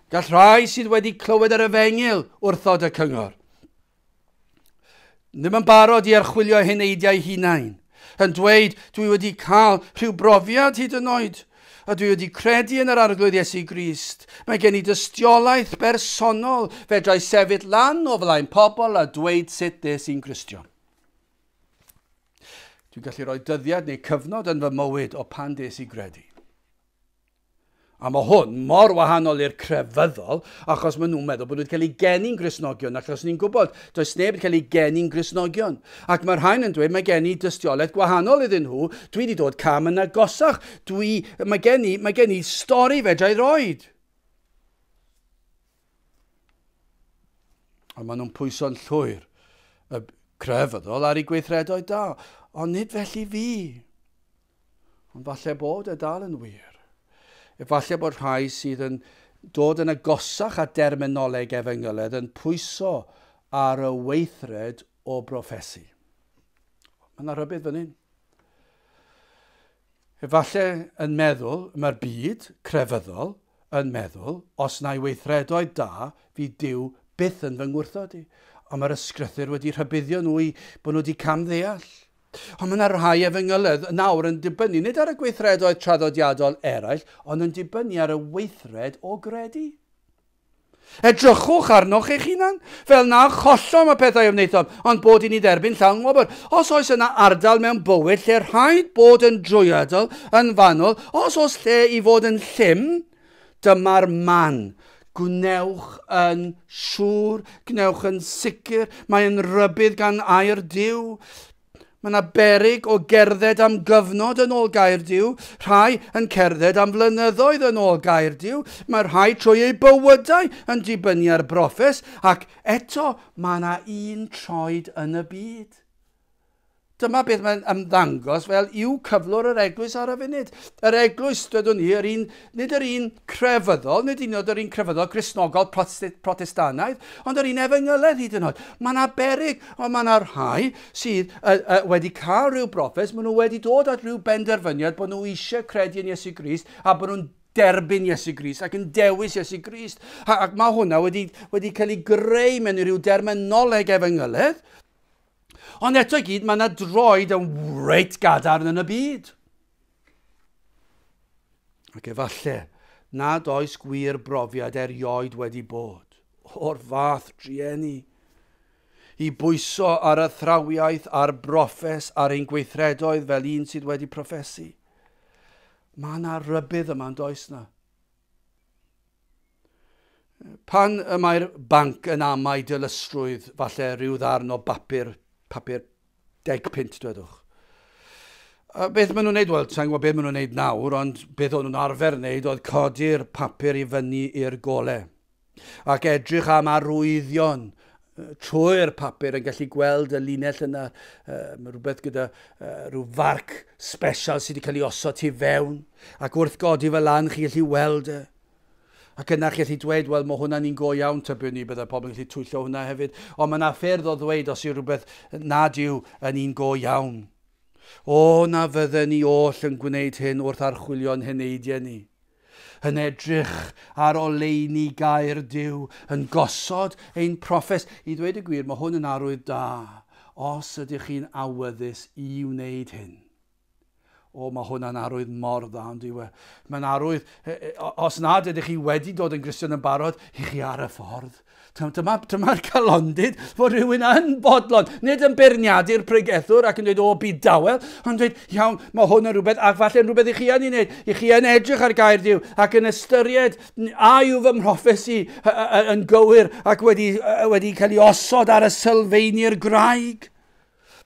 Speaker 1: Gall rhai sydd wedi clywed yr efengyl wrthod y cyngor. Ddim yn barod i archwilio heneidiau hunain. Yn dweud, dwi wedi cael rhyw brofiad hyd yn oed, a dwi wedi credu yn yr Arglwydd Iesu Grist. Mae gen i dystiolaeth bersonol, fedrai sefyll lan o flaen pobl a dweud sut des i'n Gristion. Dwi'n gallu rhoi dyddiad neu cyfnod yn fy mywyd o pan des i gredu. A mae hwn mor wahanol i'r crefyddol, achos maen nhw'n meddwl bod nhw wedi cael eu geni'n Gristnogion, achos ni'n gwybod, does neb wedi cael ei geni'n Gristnogion. Ac mae'r rhain yn dweud, mae gen i dystiolaeth gwahanol iddyn nhw, dwi wedi dod cam yn agosach, dwi, mae, gen i, mae gen i stori fedra i roed. Ond maen nhw'n pwyso'n llwyr y crefyddol ar ei gweithredoedd da, ond nid felly fi. Ond falle bod e dal yn wir. Efallai bod rhai sydd yn dod yn agosach at derminoleg efengyledd yn pwyso ar y weithred o broffesu. Mae yna rhybudd fan hyn. Efallai yn meddwl, mae'r byd crefyddol yn meddwl, os na i weithredoedd da, fydd Duw byth yn fy ngwrthod i. Ond mae'r ysgrythur wedi rhybuddio nhw i bod nhw wedi camddeall. Ond mae yna rhai efengyledd nawr yn dibynnu nid ar y gweithredoedd traddodiadol eraill, ond yn dibynnu ar y weithred o gredu. Edrychwch arnoch eich hunan, fel na chollom y pethau a wnaethom, ond bod i ni dderbyn llawn wobr. Os oes yna ardal mewn bywyd lle rhaid bod yn drwyadl, yn fanwl, os oes lle i fod yn llym, dyma'r man. Gwnewch yn siŵr, gwnewch yn sicr, mae'n rhybudd gan air Duw. Mae yna beryg o gerdded am gyfnod yn ôl gair Duw, rhai yn cerdded am flynyddoedd yn ôl gair Duw, mae rhai trwy eu bywydau yn dibynnu ar broffes, ac eto mae yna un troed yn y byd. Dyma beth mae'n ymddangos fel yw cyflwr yr eglwys ar y funud. Yr eglwys, dwedwn ni, yr un, nid yr un crefyddol, nid un oed yr un crefyddol Gristnogol Protestanaidd, ond yr un efengyledd hyd yn oed. Mae yna beryg, ond mae yna rhai sydd wedi cael rhyw broffes, maen nhw wedi dod at rhyw benderfyniad bod nhw eisiau credu yn Iesu Grist a bod nhw'n derbyn Iesu Grist ac yn dewis Iesu Grist. Ac mae hwnna wedi, wedi cael ei greu mewn rhyw derminoleg efengyledd. Ond eto i gyd, mae yna droed yn reit gadarn yn y byd. Ac efallai nad oes gwir brofiad erioed wedi bod o'r fath drueni i bwyso ar athrawiaeth, ar broffes, ar ein gweithredoedd fel un sydd wedi proffesu. Mae yna rybudd yma, yn does na? Pan y mae'r banc yn amau dilysrwydd, falle rhyw ddarn o bapur, papur 10 punt, dwedwch. A beth maen nhw'n neud? Wel, sa'n gwybod beth maen nhw'n neud nawr, ond beth o'n nhw'n arfer wneud oedd codi'r papur i fyny i'r gole. Ac edrych am arwyddion trwy'r papur yn gallu gweld y linell yna, mae rhywbeth gyda rhyw farc special sydd wedi cael ei osod tu fewn, ac wrth godi fel lan chi'n gallu weld e. Ac yna chi'n gallu dweud, wel, mae hwnna'n un go iawn, tybiwn ni, byddai pobl yn gallu twyllo hwnna hefyd. Ond mae yna ffyrdd o ddweud os yw rhywbeth nad yw yn un go iawn. O, na fydden ni oll yn gwneud hyn wrth archwilio'n heneidiau ni. Yn edrych ar oleuni gair Duw, yn gosod ein proffes. I ddweud y gwir, mae hwn yn arwydd da, os ydych chi'n awyddus i wneud hyn. O, mae hwnna'n arwydd mor dda, ond yw e. Mae'n arwydd, os nad ydych chi wedi dod yn Gristion yn barod, i chi ar y ffordd. Dyma'r dyma calondid fod rhywun yn bodlon, nid yn beirniadu'r pregethwr ac yn dweud, o, byd dawel, ond dweud, iawn, mae hwn yn rhywbeth, ac falle yn rhywbeth i chi yn ei wneud. I chi yn edrych ar gair Duw ac yn ystyried, a yw fy mhroffesi yn gywir ac wedi, wedi cael ei osod ar y sylfeini'r graig.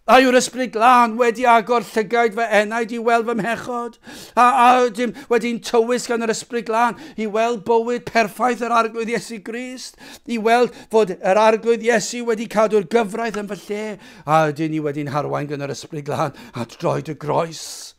Speaker 1: A yw'r ysbryd glân wedi agor llygaid fy enaid i weld fy mhechod? A, a dim wedi'n tywys gan yr ysbryd glân i weld bywyd perffaith yr arglwydd Iesu Grist? I weld fod yr arglwydd Iesu wedi cadw'r gyfraith yn fy lle? A ydyn ni wedi'n harwain gan yr ysbryd glân at droed y groes?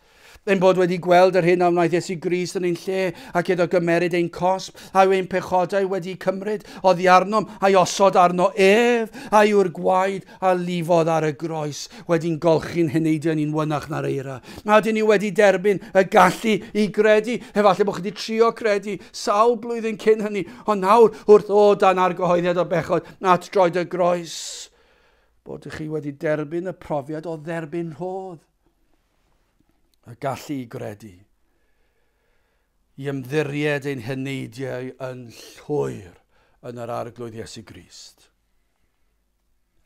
Speaker 1: Ein bod wedi gweld yr hyn a wnaeth Iesu Grist yn ein lle ac iddo gymeryd ein cosb, a yw ein pechodau wedi cymryd oddi arnom a'i osod arno ef, a yw'r gwaed a lifodd ar y groes wedi'n golchi'n heneidiau ni'n wynach na'r eira. A ydyn ni wedi derbyn y gallu i gredu, efallai bod chi wedi trio credu sawl blwyddyn cyn hynny, ond nawr wrth ddod dan argyhoeddiad o bechod at droed y groes, bod chi wedi derbyn y profiad o dderbyn rhodd. Y gallu i gredu, i ymddiried ein heneidiau yn llwyr yn yr arglwydd Iesu Grist.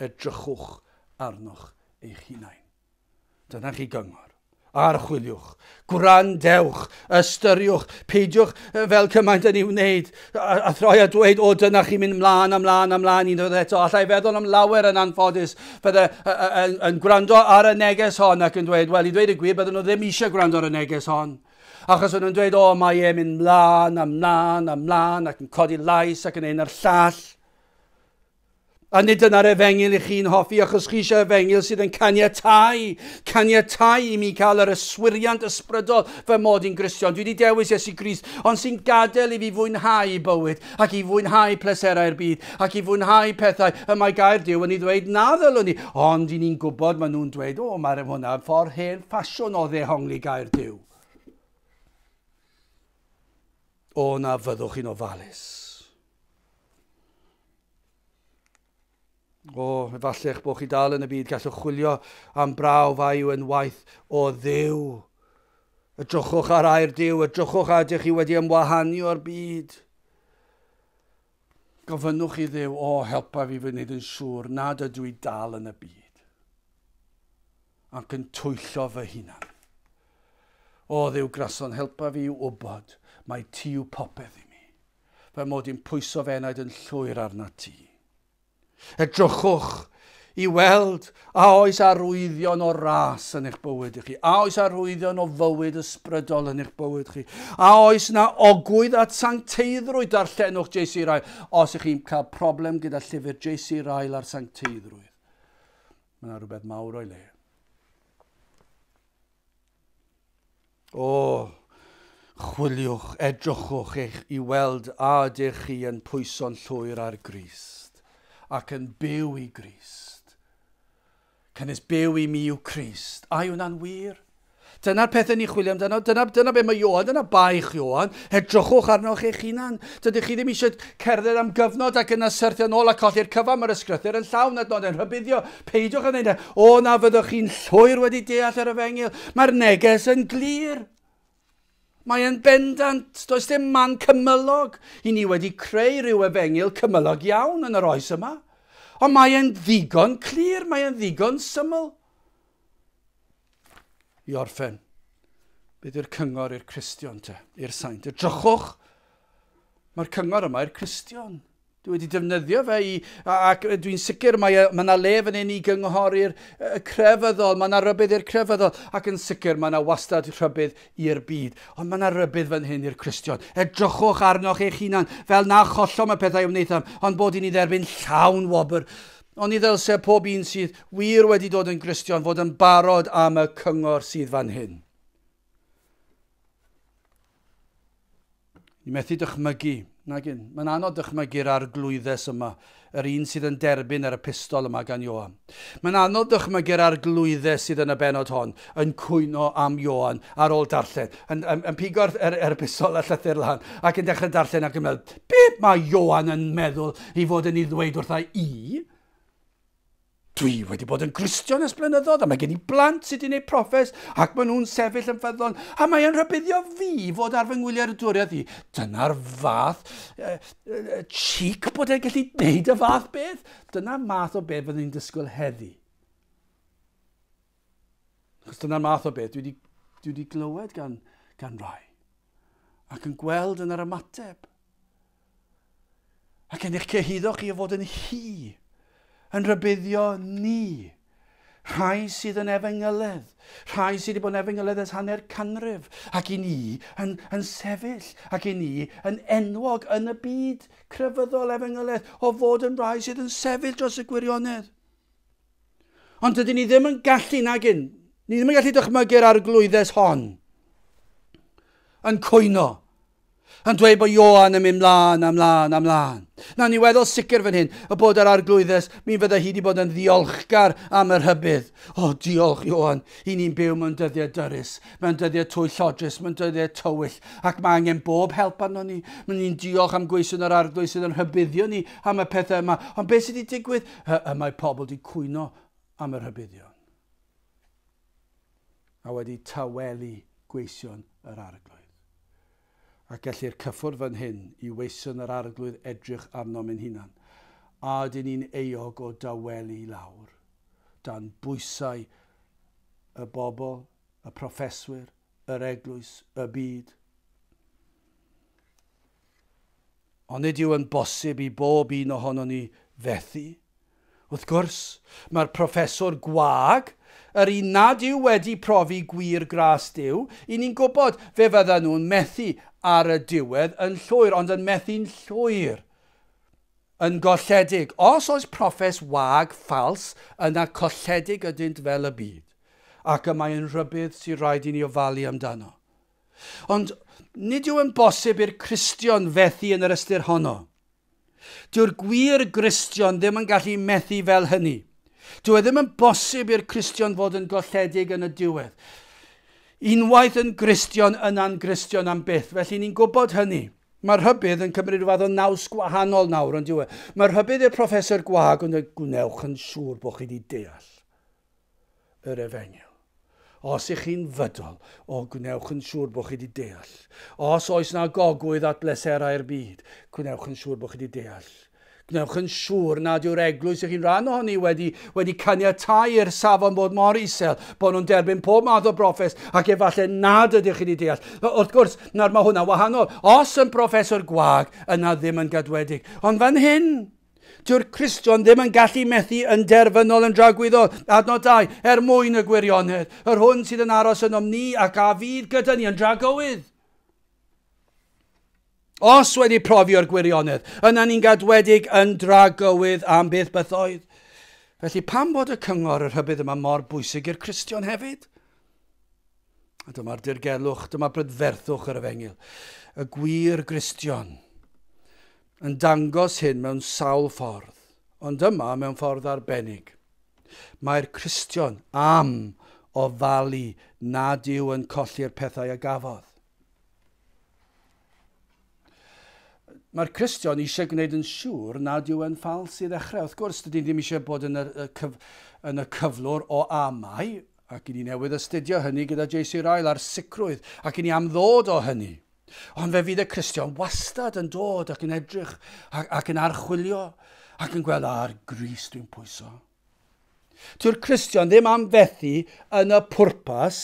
Speaker 1: Edrychwch arnoch eich hunain. Dyna chi gyngor. Archwiliwch, gwrandewch, ystyriwch, peidiwch fel cymaint yn ei wneud, a, a throi a dweud, o dyna chi'n mynd mlaen, a mlaen, a mlaen un eto. Allai feddwl am lawer yn anffodus, fydde yn, yn gwrando ar y neges hon ac yn dweud, wel, i ddweud y gwir, bydden nhw ddim eisiau gwrando ar y neges hon. Achos nhw'n dweud, o, mae e'n mynd mlaen, a mlaen, a mlaen, ac yn codi lais ac yn ein a'r llall. A nid dyna'r efengyl i chi'n hoffi, achos chi eisiau efengyl sydd yn caniatau, caniatau i mi cael yr yswiriant ysbrydol fy mod i'n Gristion. Dwi wedi dewis Iesu Grist, ond sy'n gadael i fi fwynhau bywyd, ac i fwynhau pleserau'r byd, ac i fwynhau pethau y mae gair Duw yn ei ddweud na ddylwn ni. Ond i ni'n gwybod, maen nhw'n dweud, o, mae'r hwnna ffordd hen ffasiwn o ddehongli gair Duw. O, na fyddwch chi'n ofalus. O, efallai eich bod chi dal yn y byd, gallwch chwilio am brawf a yw yn waith o Dduw. Edrychwch ar air Duw, edrychwch a ydych chi wedi ymwahanu o'r byd. Gofynnwch i Dduw, o, helpa fi fy wneud yn siŵr nad ydw i dal yn y byd. Ac yn twyllo fy hunan. O, Dduw grason, helpa fi i wybod mae ti yw popeth i mi. Fe mod i'n pwyso fy enaid yn llwyr arna ti. Edrychwch i weld a oes arwyddion o ras yn eich bywyd i chi. A oes arwyddion o fywyd ysbrydol yn eich bywyd chi. A oes na ogwydd at sancteiddrwydd darllenwch J.C. Ryle. Os ych chi'n cael problem gyda llyfr J.C. Ryle ar sancteiddrwydd, mae yna rhywbeth mawr o'i le. O, chwiliwch, edrychwch eich i weld a ydych chi yn pwyso'n llwyr ar Grist ac yn byw i Grist. Cynnes byw i mi yw Crist. A yw hwnna'n wir? Dyna'r pethau ni chwilio amdano. Dyna, dyna be mae Ioan, dyna baich Ioan. Edrychwch arnoch eich hunan. Dydych chi ddim eisiau cerdded am gyfnod ac yna syrthio nôl a colli'r cyfan. Mae'r ysgrythyr yn llawn adnod yn rhybuddio. Peidiwch yn neud e. O, na fyddwch chi'n llwyr wedi deall yr efengyl. Mae'r neges yn glir. Mae yn bendant, does dim man cymylog. I ni wedi creu rhyw efengyl cymylog iawn yn yr oes yma. Ond mae e'n ddigon clir, mae e'n ddigon syml. I orffen, beth yw'r cyngor i'r Cristion te, i'r saint? Edrychwch, mae'r cyngor yma i'r Cristion. Dwi wedi defnyddio fe i, ac dwi'n sicr mae mae yna le fan hyn i gynghori'r crefyddol, mae yna rybudd i'r crefyddol, ac yn sicr mae yna wastad rhybudd i'r byd. Ond mae yna rybudd fan hyn i'r Cristion. Edrychwch arnoch eich hunan, fel na chollom y pethau wnaethom, ond bod i ni dderbyn llawn wobr. Ond i ddylse pob un sydd wir wedi dod yn Gristion fod yn barod am y cyngor sydd fan hyn. Ni methu dychmygu, nag un. Mae'n anodd dychmygu'r arglwyddes yma, yr un sydd yn derbyn yr epistol yma gan Ioan. Mae'n anodd dychmygu'r arglwyddes sydd yn y bennod hon, yn cwyno am Ioan ar ôl darllen, yn, yn, yn pigo'r yr, yr epistol a llythyr lan, ac yn dechrau darllen ac yn meddwl, beth mae Ioan yn meddwl i fod yn ei ddweud wrtha i? Dwi wedi bod yn Gristion ers blynyddoedd, a mae gen i blant sydd wedi gwneud proffes, ac maen nhw'n sefyll yn ffyddlon, a mae'n rhybuddio fi fod ar fy ngwyliadwriaeth i. Dyna'r fath cheek bod e'n gallu gwneud y fath beth. Dyna'r math o beth fyddwn ni'n disgwyl heddi. Achos dyna'r math o beth dwi wedi glywed gan rai. Ac yn gweld yn yr ymateb. Ac yn eich cyhuddo chi o fod yn hi, yn rhybuddio ni. Rhai sydd yn efengyledd, rhai sydd wedi bod yn efengyledd ers hanner canrif, ac i ni yn sefyll, ac i ni yn enwog yn y byd crefyddol efengyledd o fod yn rhai sydd yn sefyll dros y gwirionedd. Ond dydyn ni ddim yn gallu nagyn, ni ddim yn gallu dychmygu'r arglwyddes hon yn cwyno, yn dweud bod Ioan yn mynd mlaen a mlaen a mlaen. Na, ni weddol sicr fan hyn y bod yr arglwyddes, mi fydde hi wedi bod yn ddiolchgar am y rhybudd. O, diolch Ioan, i ni'n byw mewn dyddiau dyrys, mewn dyddiau twyllodrus, mewn dyddiau tywyll, ac mae angen bob help arno ni. Mae ni'n diolch am gweision yr arglwydd sydd yn rhybuddio ni am y pethau yma. Ond beth sydd wedi digwydd? Mae pobl wedi cwyno am y rhybuddion. A wedi tawelu gweision yr arglwydd. A gellir cyffwrdd fan hyn i weision yr arglwydd edrych arnom ein hunan. A ydyn ni'n euog o dawelu lawr, dan bwysau y bobl, y proffeswyr, yr eglwys, y byd. Ond nid yw yn bosib i bob un ohonon ni fethu. Wrth gwrs, mae'r proffeswr gwag, yr un nad yw wedi profi gwir gras Duw, i ni'n gwybod fe fyddan nhw'n methu ar y diwedd yn llwyr, ond yn methu'n llwyr, yn golledig. Os oes proffes wag, ffals, yna colledig ydynt fel y byd, ac y mae yn rhybudd sy'n rhaid i ni ofalu amdano. Ond nid yw yn bosib i'r Cristion fethu yn yr ystyr honno. Dyw'r gwir Gristion ddim yn gallu methu fel hynny. Dyw e ddim yn bosib i'r Cristion fod yn golledig yn y diwedd. Unwaith yn Gristion, yna'n Gristion am byth. Felly ni'n gwybod hynny. Mae'r rhybudd yn cymryd rhyw fath o naws gwahanol nawr, ond dyw e. Mae'r rhybudd i'r proffesor gwag yn dweud, gwnewch yn siŵr bod chi wedi deall yr efengyl. Os ych chi'n fydol, o gwnewch yn siŵr bod chi wedi deall. Os oes na gogwydd at bleserau'r byd, gwnewch yn siŵr bod chi wedi deall. Gwnewch yn siŵr nad yw'r eglwys ych chi'n rhan ohoni wedi caniatáu i'r safon bod mor isel, bod nhw'n derbyn pob math o broffes ac efallai nad ydych chi wedi deall. Wrth gwrs, nawr mae hwnna wahanol. Os yn proffesor gwag, yna ddim yn gadwedig. Ond fan hyn, dyw'r Cristion ddim yn gallu methu yn derfynol yn dragwyddol. Adnod 2, er mwyn y gwirionedd, yr hwn sydd yn aros ynom ni ac a fydd gyda ni yn dragywydd. Os wedi profio'r gwirionedd, yna ni'n gadwedig yn dragywydd am byth bythoedd. Felly pam bod y cyngor yr rhybudd yma mor bwysig i'r Cristion hefyd? A dyma'r dirgelwch, dyma brydferthwch yr efengyl. Y gwir Gristion yn dangos hyn mewn sawl ffordd, ond yma mewn ffordd arbennig. Mae'r Cristion am ofalu nad yw yn colli'r pethau a gafodd. Mae'r Cristion eisiau gwneud yn siŵr nad yw yn ffals i ddechrau. Wrth gwrs, dydyn ni ddim eisiau bod yn y cyflwr o amau, ac i ni newydd astudio hynny gyda J.C. Ryle ar sicrwydd, ac i ni am ddod o hynny. Ond fe fydd y Cristion wastad yn dod ac yn edrych ac yn archwilio ac yn gweld ar Grist dwi'n pwyso. Dyw'r Cristion ddim am fethu yn y pwrpas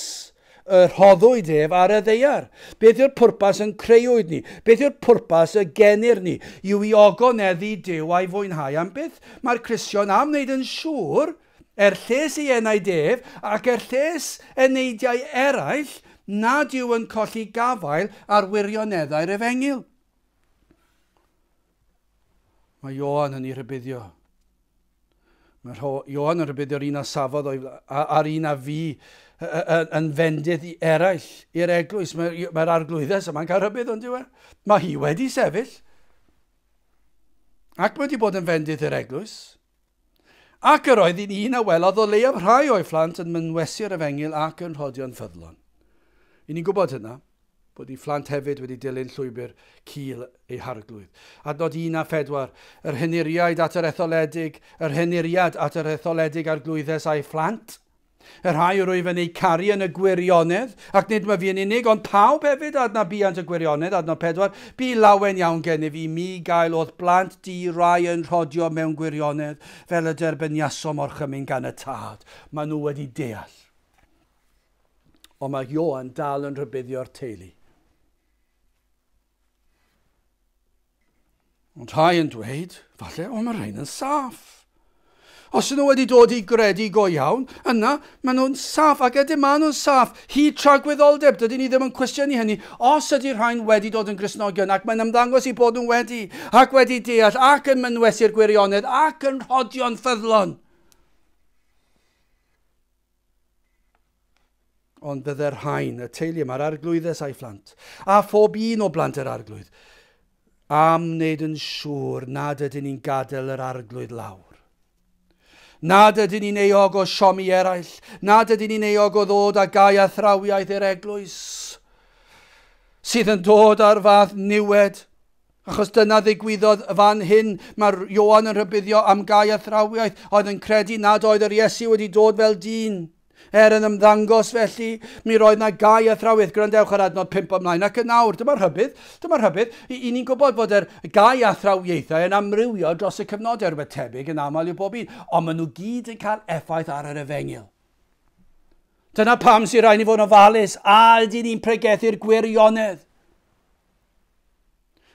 Speaker 1: y rhoddwyd ef ar y ddaear. Beth yw'r pwrpas yn creuwyd ni? Beth yw'r pwrpas y genir ni? Yw i ogoneddu Duw a'i fwynhau am byth? Mae'r Cristion am wneud yn siŵr er lles ei enaid ef ac er lles eneidiau eraill nad yw yn colli gafael ar wirioneddau'r efengyl. Mae Ioan yn ei rhybuddio. Mae Ioan yn rhybuddio'r un a safodd a'r un a fu yn fendith i eraill i'r eglwys. Mae'r arglwyddes yma'n cael rhybudd, ond dyw e? Mae hi wedi sefyll ac mae wedi bod yn fendith i'r eglwys. Ac yr oedd hi'n un a welodd o leiaf rhai o'i phlant yn mynwesu'r efengyl ac yn rhodio'n ffyddlon. I ni'n gwybod hynna. Bod ei phlant hefyd wedi dilyn llwybr cul ei harglwydd. Adnod 1 a 4, yr henuriaid at yr etholedig, yr henuriad at yr etholedig arglwyddes a'i phlant. Y rhai rwyf yn eu caru yn y gwirionedd, ac nid myfi yn unig, ond pawb hefyd adnabuant y gwirionedd, adnod 4, bu lawen iawn gennyf i mi gael o'th blant di rai yn rhodio mewn gwirionedd, fel y derbyniasom orchymyn gan y Tad. Maen nhw wedi deall. Ond mae Ioan dal yn rhybuddio'r teulu. Ond rhai yn dweud, falle, o, mae rhain yn saff. Os ydyn nhw wedi dod i gredu go iawn, yna maen nhw'n saff, ac ydyn maen nhw'n saff. Hyd tragwyddoldeb, dydyn ni ddim yn cwestiynu hynny. Os ydy rhain wedi dod yn Gristnogion, ac mae'n ymddangos i bod nhw wedi, ac wedi deall, ac yn mynwesu'r gwirionedd, ac yn rhodio'n ffyddlon. Ond bydde'r rhain, y teulu yma'r arglwyddes a'i phlant, a phob un o blant yr arglwydd, am wneud yn siŵr nad ydyn ni'n gadael yr arglwydd lawr. Nad ydyn ni'n euog o siomi eraill, nad ydyn ni'n euog o ddod â gau athrawiaeth i'r eglwys, sydd yn dod ar fath niwed. Achos dyna ddigwyddodd fan hyn, mae Ioan yn rhybuddio am gau athrawiaeth oedd yn credu nad oedd yr Iesu wedi dod fel dyn. Er yn ymddangos felly, mi roedd na gau athrawiaeth. Gwrandewch ar adnod 5 ymlaen. Ac yn awr, dyma'r rhybudd. I ni'n gwybod fod yr gau athrawiaethau yn amrywio dros y cyfnodau, rhywbeth tebyg yn aml i bob un. Ond maen nhw gyd yn cael effaith ar yr efengyl. Dyna pam sy'n rhaid ni fod yn ofalus, a ydyn ni'n pregethu'r gwirionedd.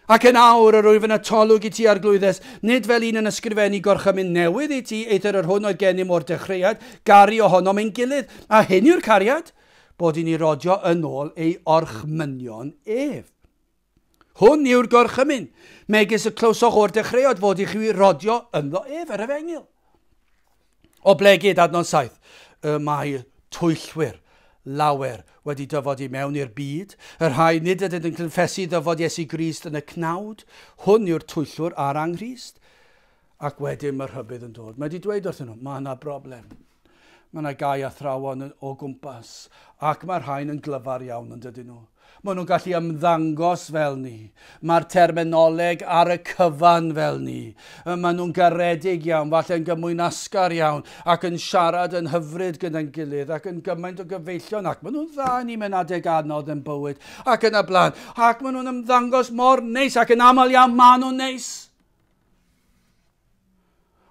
Speaker 1: Ac yn awr yr wyf yn atolwg i ti arglwyddes, nid fel un yn ysgrifennu gorchymyn newydd i ti, eithr yr hwn oedd gennym o'r dechreuad, garu ohonom ein gilydd. A hyn yw'r cariad, bod i ni rodio yn ôl ei orchmynion ef. Hwn yw'r gorchymyn, megis y clywsoch o'r dechreuad fod i chi rodio ynddo ef, yr efengyl. Oblegid adnod 7, y mae twyllwyr lawer wedi dyfod i mewn i'r byd, y rhai nid ydynt yn confesu ddyfod Iesu Grist yn y cnawd, hwn yw'r twyllwr a'r anghrist. Ac wedyn mae'r rhybudd yn dod. Mae wedi dweud wrthyn nhw, mae yna broblem. Mae yna gau athrawon o gwmpas, ac mae'r rhain yn glyfar iawn yn dydyn nhw. Maen nhw'n gallu ymddangos fel ni. Mae'r terminoleg ar y cyfan fel ni. Maen nhw'n garedig iawn, falle yn gymwynasgar iawn, ac yn siarad yn hyfryd gyda'n gilydd, ac yn gymaint o gyfeillion, ac maen nhw'n dda ni mewn adeg anodd yn bywyd, ac yn y blaen. Ac maen nhw'n ymddangos mor neis, ac yn aml iawn maen nhw'n neis.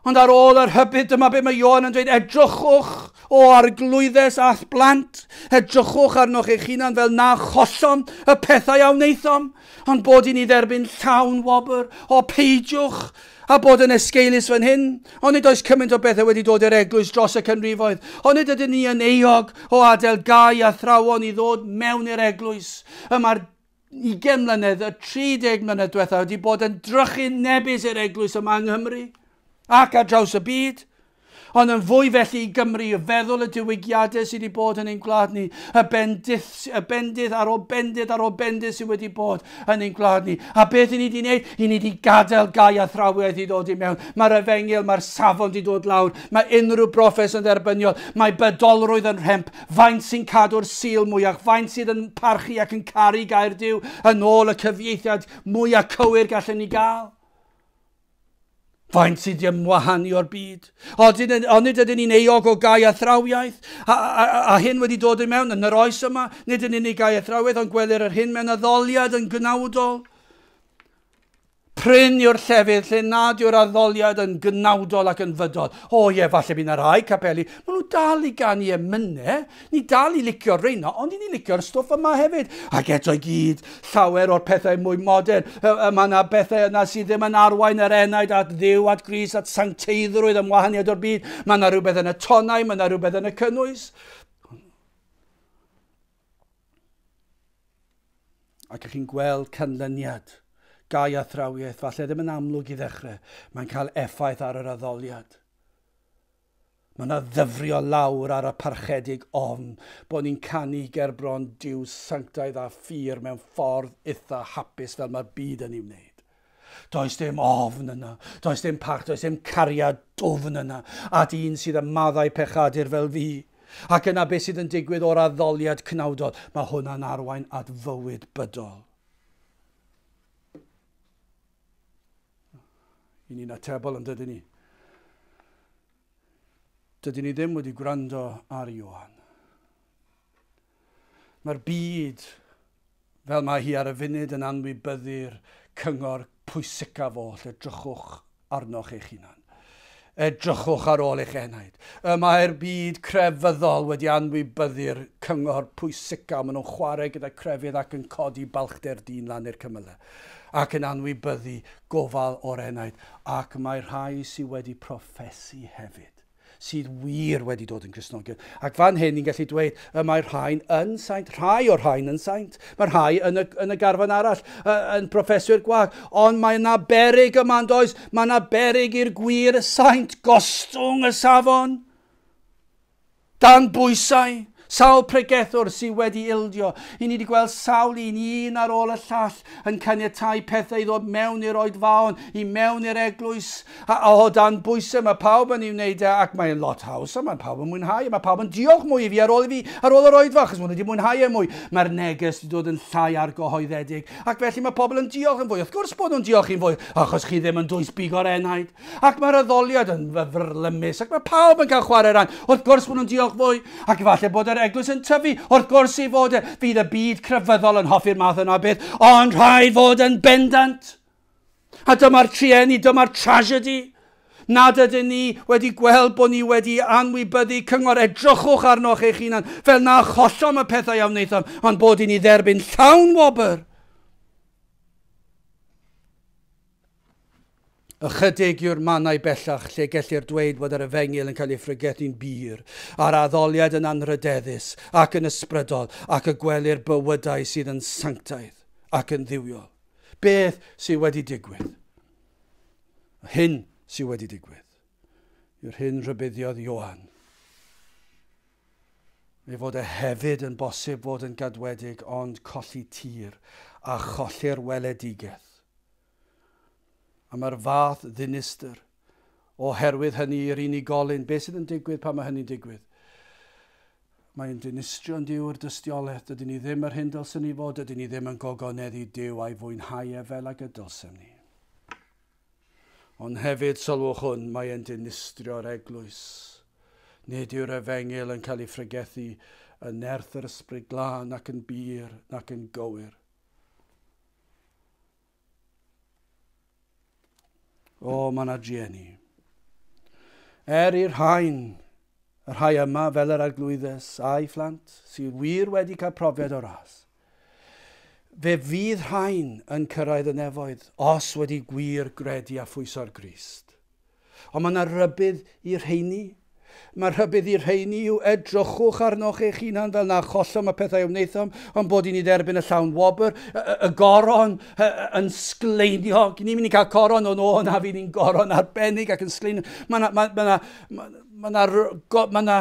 Speaker 1: Ond ar ôl yr rhybudd, dyma be mae Ioan yn dweud, edrychwch o arglwyddes a'th blant, edrychwch arnoch eich hunan fel na chollom y pethau a wnaethom, ond bod i ni dderbyn llawn wobr, o peidiwch a bod yn esgeulus fan hyn. Ond nid oes cymaint o bethau wedi dod i'r eglwys dros y canrifoedd, ond nid ydyn ni yn euog o adael gau athrawon i ddod mewn i'r eglwys. Y mae'r 20 mlynedd, y 30 mlynedd diwethaf wedi bod yn drychinebus i'r eglwys yma yng Nghymru ac ar draws y byd, ond yn fwy felly i Gymru, y feddwl y diwygiadau sydd wedi bod yn ein gwlad ni, y bendith ar ôl bendith ar ôl bendith sydd wedi bod yn ein gwlad ni. A beth i ni wedi wneud? I ni wedi gadael gau athrawiaeth i ddod i mewn. Mae'r efengyl, mae'r safon wedi dod lawr, mae unrhyw broffes yn dderbyniol, mae bydolrwydd yn rhemp, faint sy'n cadw'r Sul mwyach, faint sydd yn parchu ac yn caru gair Duw yn ôl y cyfieithiad mwyaf cywir gallen ni gael. Faint sydd wedi ymwahanu o'r byd. Ond nid ydyn ni'n euog o gau athrawiaeth, a hyn wedi dod i mewn yn yr oes yma, nid yn unig gau athrawiaeth, ond gwelir yr hyn mewn addoliad yn gnawdol. Prin yw'r llefydd lle nad yw'r addoliad yn gnawdol ac yn fydol. O ie, falle bydd yna rai capeli. Maen nhw dal i ganu emynau, ni dal i licio'r reina, ond i ni licio'r stwff yma hefyd. Ac eto i gyd, llawer o'r pethau mwy modern. Mae yna bethau yna sydd ddim yn arwain yr enaid at Dduw, at Grist, at sancteiddrwydd ymwahaniad o'r byd. Mae yna rhywbeth yn y tonau, mae yna rhywbeth yn y cynnwys. Ac ych chi'n gweld canlyniad gau athrawiaeth, falle ddim yn amlwg i ddechrau, mae'n cael effaith ar yr addoliad. Mae yna ddyfrio lawr ar y parchedig ofn bod ni'n canu gerbron Duw sanctaidd a ffyr mewn ffordd eitha hapus fel mae'r byd yn ei wneud. Does dim ofn yna, does dim parch, does dim cariad dwfn yna at un sydd yn maddau pechadur fel fi. Ac yna beth sydd yn digwydd o'r addoliad cnawdol, mae hwnna'n arwain at fywyd bydol. I ni'n atebol yn dydyn ni. Dydyn ni ddim wedi gwrando ar Ioan. Mae'r byd, fel mae hi ar y funud, yn anwybyddu'r cyngor pwysicaf oll, edrychwch arnoch eich hunan. Edrychwch ar ôl eich enaid. Y mae'r byd crefyddol wedi anwybyddu'r cyngor pwysica. Maen nhw'n chwarae gyda crefydd ac yn codi balchder dyn lan i'r cymylau. Ac yn anwybyddu gofal o'r enaid. Ac mae rhai sydd wedi proffesu hefyd, sydd wir wedi dod yn Gristnogion. Ac fan hyn ni'n gallu dweud y mae rhain yn saint, rhai o'r rhain yn saint, mae rhai yn y garfan arall, yn proffeswyr gwag, ond mae yna beryg yma yn does, mae yna beryg i'r gwir saint gostwng y safon, dan bwysau. Sawl pregethwr sydd wedi ildio. I ni wedi gweld sawl un ar ôl y llall yn caniatáu pethau i ddod mewn i'r oedfaon, i mewn i'r eglwys. A o dan bwysau mae pawb yn ei wneud e, ac mae'n lot haws, a mae pawb yn mwynhau, mae pawb yn diolch mwy i fi ar ôl yr oedfa, achos maen nhw wedi mwynhau e mwy. Mae'r neges wedi dod yn llai argyhoeddedig, ac felly mae pobl yn diolch yn fwy. Wrth gwrs bod nhw'n diolch yn fwy, achos chi ddim yn dwys bigo'r enaid. Ac mae'r addoliad yn fyrlymus, ac mae pawb yn cael chwarae rhan. Wrth gwrs bod nhw'n diolch fwy, ac efallai bod yr eglwys yn tyfu, wrth gwrs i fod e, fydd y byd crefyddol yn hoffi'r math yna beth, ond rhaid fod yn bendant. A dyma'r trueni, dyma'r tragedy. Nad ydyn ni wedi gweld bod ni wedi anwybyddu cyngor, edrychwch arnoch eich hunan, fel na chollom y pethau a wnaethom, ond bod i ni dderbyn llawn wobr. Ychydig yw'r mannau bellach lle gellir dweud bod yr efengyl yn cael ei phregethu'n bur, a'r addoliad yn anrhydeddus ac yn ysbrydol, ac y gwelir bywydau sydd yn sanctaidd ac yn dduwiol. Beth sydd wedi digwydd? Hyn sydd wedi digwydd yw'r hyn rhybuddiodd Ioan. Ei fod e hefyd yn bosib fod yn gadwedig, ond colli tir a cholli'r weledigaeth. A mae'r fath ddinistr oherwydd hynny i'r unigolyn. Beth sydd yn digwydd pan mae hynny'n digwydd? Mae'n dinistrio'n Duw yr dystiolaeth. Dydyn ni ddim yr hyn dylswn ni fod. Dydyn ni ddim yn gogoneddu Duw a'i fwynhau e fel ag y dylsem ni. Ond hefyd, sylwch hwn, mae'n dinistrio'r eglwys. Nid yw'r efengyl yn cael ei phregethu yn nerth yr ysbryd glân ac yn bur nac yn gywir. O, mae yna drueni. Er i'r rhain, y rhai yma fel yr arglwyddes a'i phlant, sydd wir wedi cael profiad o ras, fe fydd rhain yn cyrraedd y nefoedd os wedi gwir gredu a phwyso'r Grist. Ond mae yna rybudd i'r rheini. Mae rhybudd i'r rheini yw edrychwch arnoch eich hunan fel na chollom y pethau a wnaethom, ond bod i ni dderbyn y llawn wobr, y goron yn sgleiniog. Ni'n mynd i cael coron o'n o, na fi ni'n goron arbennig ac yn sgleinio. Mae yna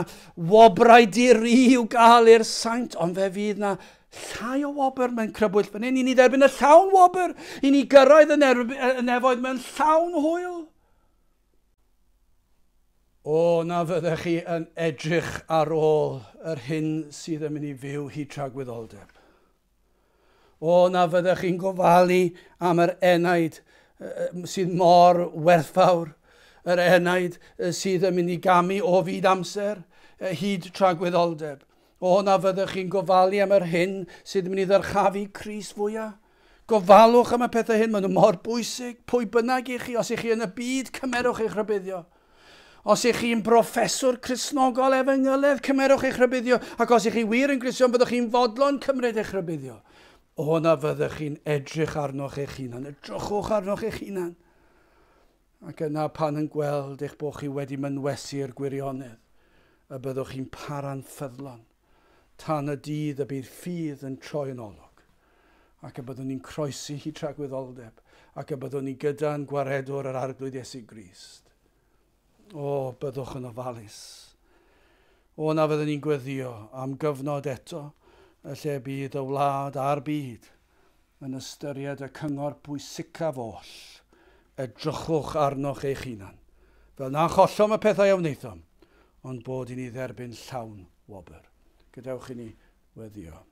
Speaker 1: wobrau diri i'w gael i'r saint, ond fe fydd na llai o wobr mewn crybwyll fan hyn. I ni dderbyn y llawn wobr, i ni gyrraedd y nefoedd mewn llawn hwyl. O, na fyddech chi yn edrych ar ôl yr hyn sydd yn mynd i fyw hyd tragwyddoldeb. O, na fyddech chi'n gofalu am yr enaid sydd mor werthfawr, yr enaid sydd yn mynd i gamu o fyd amser hyd tragwyddoldeb. O, na fyddech chi'n gofalu am yr hyn sydd yn mynd i ddyrchafu Crist fwyaf. Gofalwch am y pethau hyn, maen nhw mor bwysig. Pwy bynnag i chi, os ych chi yn y byd, cymerwch eich rhybuddio. Os ych chi'n broffeswr Cristnogol efengyledd, cymerwch eich rhybuddio. Ac os ych chi wir yn Gristion, byddwch chi'n fodlon cymryd eich rhybuddio. O, na fyddwch chi'n edrych arnoch eich hunan. Edrychwch arnoch eich hunan. Ac yna pan yn gweld eich bod chi wedi mynwesu'r gwirionedd, y byddwch chi'n para'n ffyddlon tan y dydd y bydd ffydd yn troi yn olwg. Ac y byddwn ni'n croesi hi tragwyddoldeb. Ac y byddwn ni gyda'n gwaredwr yr Arglwydd Iesu Grist. O, byddwch yn ofalus. O, na fyddwn ni'n gweddio am gyfnod eto, y lle bydd y wlad a'r byd yn ystyried y cyngor pwysicaf oll. Edrychwch arnoch eich hunan, fel na chollom y pethau a wnaethom, ond bod i ni dderbyn llawn wobr. Gadewch i ni weddio.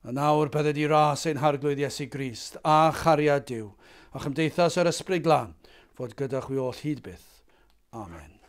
Speaker 1: A nawr bydded i ras ein harglwydd Iesu Grist a chariad Duw a chymdeithas yr Ysbryd Glân fod gyda chwi oll hyd byth. Amen.